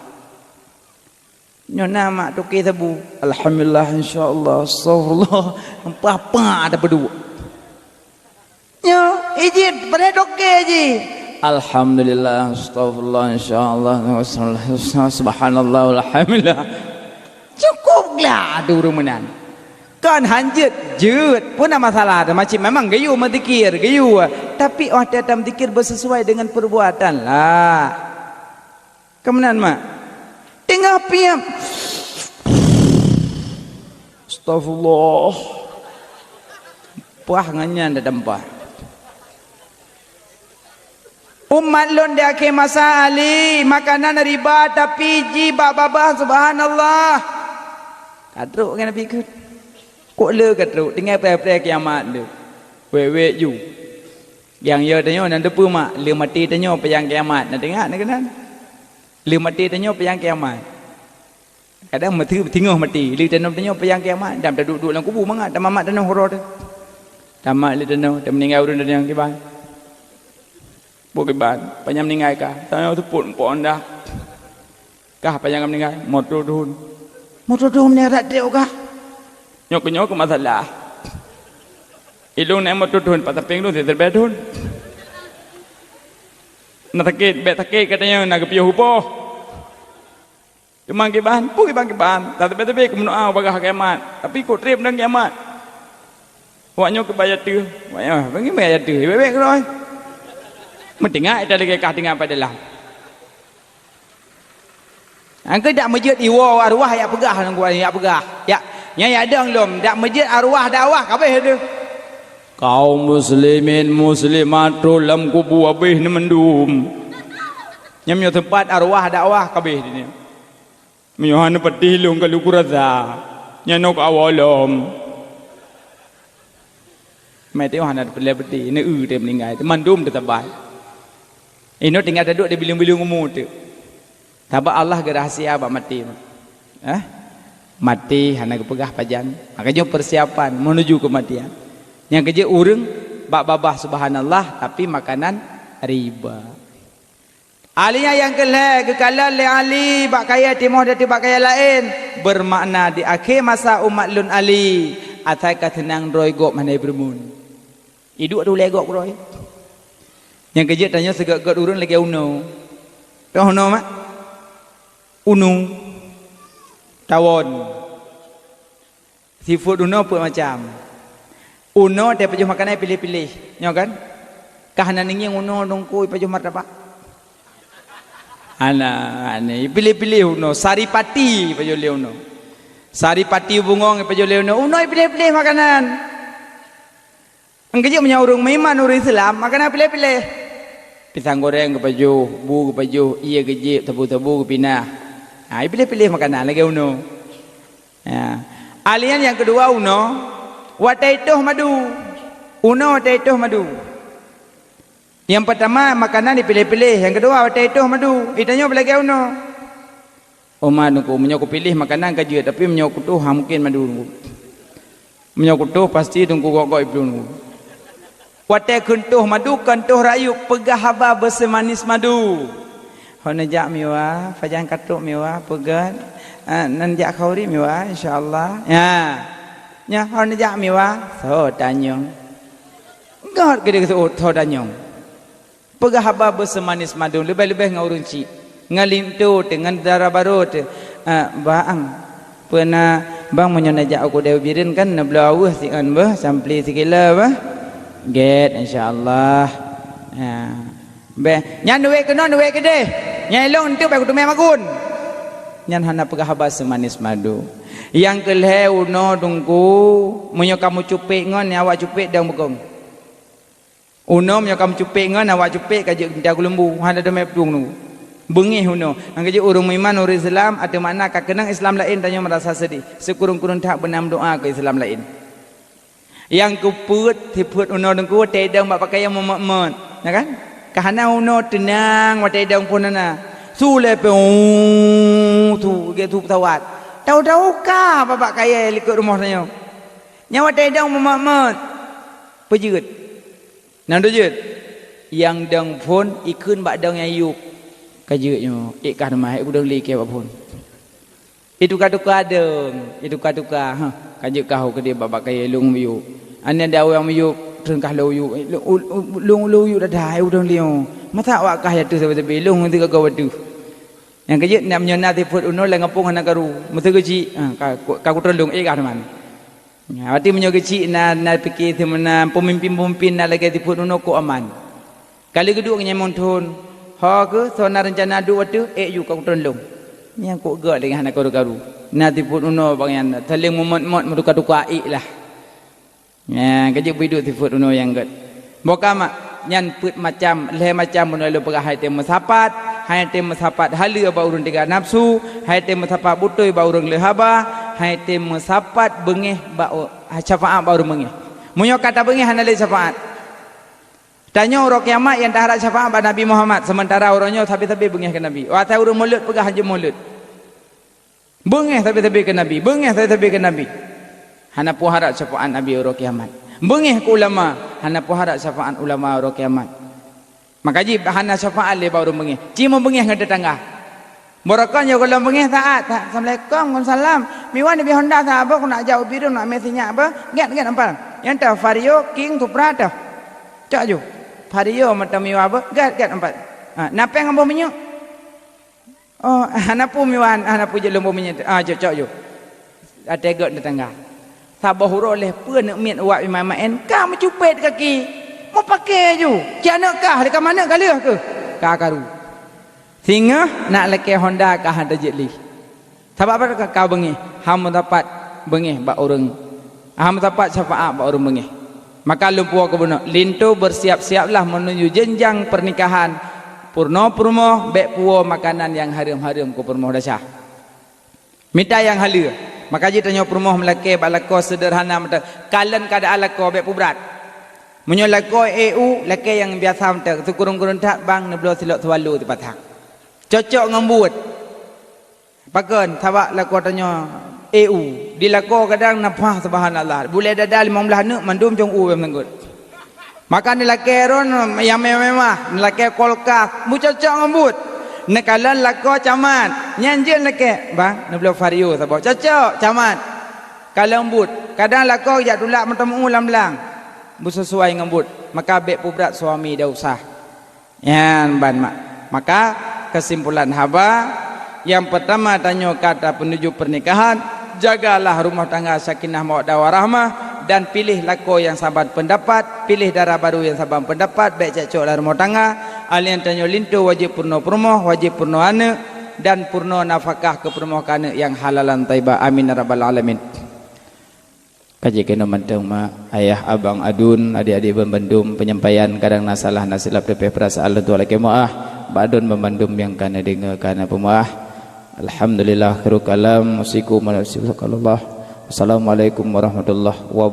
Nyoe na mak toke sabu. Alhamdulillah, insya Allah, astagfirullah. Apa-apa ada berdua. Nyoe, ijit, pada toke ji. Alhamdulillah, astagfirullah, insya Allah, subhanallah, alhamdulillah. Cukup lah ada ureuëng meunan. Kan hanjeuet, jeuet. Pun ada masalah, ada macam memang geuyue meuzikir, geuyue. Tapi oh tetap zikir bersesuai dengan perbuatan lah. Keumanan mak? Teungoh piep. Astagfirullah. Pah ngon nyan dah dampah. Umat lôn di akhé masa Ali, makanan riba tapi ji bak babah, subhanallah. Ka trok ngon Nabi kheun. Kok le ka trok, tinggai preh-preh kiamat tu. Wek-wek ju. Nyang yo tanyoe nan teupeu mak, le maté tanyoe payang kiamat. Na teuingat na keunan? Le maté tanyoe payang kiamat. Kadang meuteungoh maté, le tanyoe tanyoe payang kiamat, dan taduek-duek lam kubu mangat, tamamat tanyoe uroe teuh. Tamat le tanyoe, tameuninggai ureuëng tanyoe kiban. Buk kiban, panyang meuninggai kah? Tanyoe seupôt muphom dah. Kah panyang meuninggai? Moto thon. Moto thon meuninggai that trok kah? Nyoe keu nyoe keu masalah. Ilong naik moto thon, pat sampéng lôn siribèe thon. Na sakét, bèk sakét katanya na geupiôh upoh. Teuma kiban, peue kiban kiban, tateubiet-teubiet keu meunoe bagah kiamat, tapi kok trép dan kiamat. Awak nyoe keubai ateueh, awak nyoe bagi mai ateueh, bèk-bèk keudroe. Meutinggai ita lagèe kah tinggai pada lam. Angkeu dak meujeuet iwoe arwah yak peugah ngon gua yak peugah. Yak, nyan yak dong lom, dak meujeuet arwah dakwah kabeh tu. Kaum muslimin muslimat trok lam kubu abéh neumandum. Nyam nyoe teumpat arwah dakwah kabeh di nyoe. Meunyoe hana patéh lôn ka luku rasa, nyan nok awai lom. Meuteumé hana teupeureulée peutéh, neu-eu teuh meuninggai, mandum teusabai. Inoe tinggai taduek di bileueng-bileueng umu teuh. Sabab Allah geurahsia bak maté. Eh? Maté hana geupeugah pajan. Makajih persiapan menuju kematian. Nyang keujeuet ureuëng bak babah subhanallah tapi makanan riba. Aliyah nyang keu lhée geukalon lé Ali bak kayée timoh datu bak kayée laén, bermakna di akhé masa umat lôn Ali, asai ka seunang droe gob hana ipeureumeun. Iduek tu lé gob droe. Nyang keujeuet tanyoe sigot-got ureuëng lagée unoe. Toh unoe mak? Unoe. Tawon. Sifeuet unoe peuet macam. Unoe teupajoh makanan piléh-piléh, nyoe kan? Kah na ningieng unoe dongkoi pajoh martabak? Hana, hana. Piléh-piléh unoe, saripati pajoh lé unoe. Saripati bungong pajoh lé unoe. Unoe piléh-piléh makanan. Engkeujeuet meunyoe ureuëng meuiman, ureuëng Islam, makanan piléh-piléh. Pisang goreng geupajoh, bu geupajoh, ie geujép, sabu-sabu geupinah. Ha, piléh-piléh makanan lagée unoe. Ya. Alian nyang keudua unoe, watée itoh madu. Unoe watée itoh madu. Nyang peurtama makanan dipiléh-piléh, nyang keudua watée itoh madu. Itanyoe beulagée unoe. Oma nungku, meunyoe kupiléh makanan ka jeuet, tapi meunyoe kutoh ha mungken madu nungku. Meunyoe kutoh pasti nungku gok-gok iblun nungku. Watée kheun toh madu, kon toh rayeuk, peugah haba beuseumanis madu. Hon neujak miwa, pajan katrok miwa, peugét, eh, nan jak khauri miwa, insya Allah. Ya. Nya hon neujak miwa, so tanyong. Gét gede so tanyong. Peugah haba beuseumanis madu, leubeh-leubeh ngon ureuëng chik. Ngon linto teuh, ngon dara barô teuh. Eh, bang, peue na bang meunyoe neujak u keudè Bireuen kan neubloe aweueh siôn beuh, sampli sikilo beuh. Gét, insya Allah. Ya. Beh, nyan duek keunoe, duek keudeh. Nyan ilong enteuk bèk kuteumé magun. Nyan hana peugah haba seumanis madu. Nyang keu lhèe unoe teungku, meunyoe kamoe cupet ngon, nyan awak cupet dong beukong. Unoe meunyoe kamoe cupet ngon, awak cupet ka jeuet mita geuleumbu, hana teumé peutueng teungku. Beungéh unoe. Nyang ka jeuet ureueng meuiman, ureueng Islam, ateueh makna ka keunong Islam laén tanyoe meurasa seudeh. Sikureueng-kureueng that beuna meudoa keu Islam laén. Nyang keupeuet, sifeuet unoe teungku, tedong bak peukayan meumot-mot, na kan? Ka hana unoe teunang watée idong phon hana. Su lé peueng, su, lagée su peusawat. Tahu-tahu ka babah kayée likot rumoh tanyoe. Nyan watée idong meumat-mat. Peujeuet. Nyang dujeuet. Nyang dong phon ikheun bak dong nyang yub. Ka jeuet nyoe, ék kah teuma, ék udong lé kée bak phon. Ituka-tuka dong, ituka-tuka, hah, ka jeuet kah u keudeh bak-bak kayée lôn miyub. Aneuk daweueng miyub, treun kah lôn yub, lôn, lôn, lôn yub dah, eh, udong lé nyoe. Masa awak kah ateueh sabe-sabe, lôn teuka-ka ateueh. Nyang keujeuet, nak meunyoe na sifeuet unoe lam gampông hana karu, meuseu geuchik, ha, ka, ka kutreun lôn, eh, kah teuma. Nya, berarti meunyoe geuchik na, na pike seumeuna peumimpin-peumimpin na lagée sifeuet unoe kok aman. Ka lheueh geuduek ngon Nyan Mon Thon, ho kheueh soe na reuncana duek ateueh, ék ju ka kutreun lôn. Nyang kok gét lagée hana karu-karu. Na sifeuet unoe bak nyan, saléng meumat-mat meutuka-tuka ék lah. Nya, ka jeuet beuduek sifeuet unoe nyang gét. Boh ka mak, nyan peuet macam, lhée macam bunoe lôn peugah, hai tém meusapat, hai tém meusapat haleue bak ureuëng teuga nafeusu, hai tém meusapat beutôi bak ureuëng le haba, hai tém meusapat beungéh bak u-, syafaat bak ureuëng beungéh. Meunyoe ka tabeungéh hana lé syafaat. Tanyoe uroe kiamat nyang taharap syafaat bak Nabi Muhammad, seumeuntara uroe nyoe sabe-sabe beungéh keu Nabi. Watée ureuëng mulod peugah hanjeuet mulod. Beungéh sabe-sabe keu Nabi, beungéh sabe-sabe keu Nabi. Hana peuharap syafaat Nabi uroe kiamat. Beungéh keu ulama, hana peuharap syafaat ulama uroe kiamat. Maka jih hana syafaat lé bak ureuëng beungéh. Ci meubeungéh ngon teutangga. Barokon nyoe gohlom beungéh saát, "Assalamualaikum, waalaikumsalam. Miwan neubi honda saboh, keuneuk jak u Bireuen, keuneuk mé sinyak beuh. Gét, gét, ampat. Nyang teuh Vario, King, Supra teuh. Cok ju. Vario mantong miwa beuh. Gét, gét, ampat. Ha, na péng amboh minyeuk?" "Oh, hana peue miwan, hana peue jeuet lôn boh minyeuk. Ah, cok, cok ju." Watée gét teutangga. Saboh uroe lheueh peue neuk miet uwak iman maén, ka meucupet kaki. Meupakée ju. Ci aneuk kah, lé ka maneuk ka lheueh keuh. Ka karu. Singoh nak lakée honda ka hana jeuet lé. Sabab apa ka, ka beungéh, han meusapat beungéh bak ureuëng. Han meusapat syafaat bak ureuëng beungéh. Maka lôn puwoe keu bunoe, linto bersiap-siaplah menuju jenjang pernikahan. Peurunoe peurumoh bék puwoe makanan nyang hareuem-hareuem keu peurumoh desya. Mita nyang haleue. Maka jih tanyoe peurumoh meulakée bak lakoe seudeurhana mantong. Kalon keuadaan lakoe bék peubrat. Meunyoe lakoe ék u, lakée nyang biasa mantong, sikureueng-kureueng that bang neubloe silop swallow sipasang. Cocok ngon buet. Pakon? Sabab lakoe tanyoe ék u. Di lakoe kadang na paih, subhanallah. Bulée dada limong blaih aneuk mandum cong u nyang meusanggot. Maka neulakée droen nyang mewah-mewah, neulakée kulkas, meucocok ngon buet. Neukalon lakoe camat, nyan jeuet neulakée, "Bang, neubloe Vario saboh." Cocok, camat. Kalon buet. Kadang lakoe jak tulak meuteumèe lam blang. Beusesuai ngon buet. Maka bék peubrat suami dan usah. Nyan ban mak. Maka, kesimpulan haba, nyang pertama tanyoe ka tapeunuju pernikahan, jagalah rumah tangga sakinah mawaddah warahmah, dan piléh lakoe nyang saban peundapat, piléh dara barô nyang saban peundapat, bék cekcok lam rumah tangga. Alèh nyan tanyoe linto wajéb peurunoe peurumoh, wajéb peurunoe aneuk, dan peurunoe nafakah keu peurumoh keu aneuk nyang halalan thaibah. Amin ya rabbal alamin. Ka jeuet keunoe mantong mak, ayah, abang, aduen, adik-adik banmandum, penyampaian kadang na salah na silap, leupeh peurasaan lôn tuan lakée meu'ah, bak droen banmandum nyang ka neudeungoe ka neupeumeu'ah. Alhamdulillah, khairul kalam, usikum wa nafsi bi taqwallah. Wassalamualaikum warahmatullahi wabarakatuh.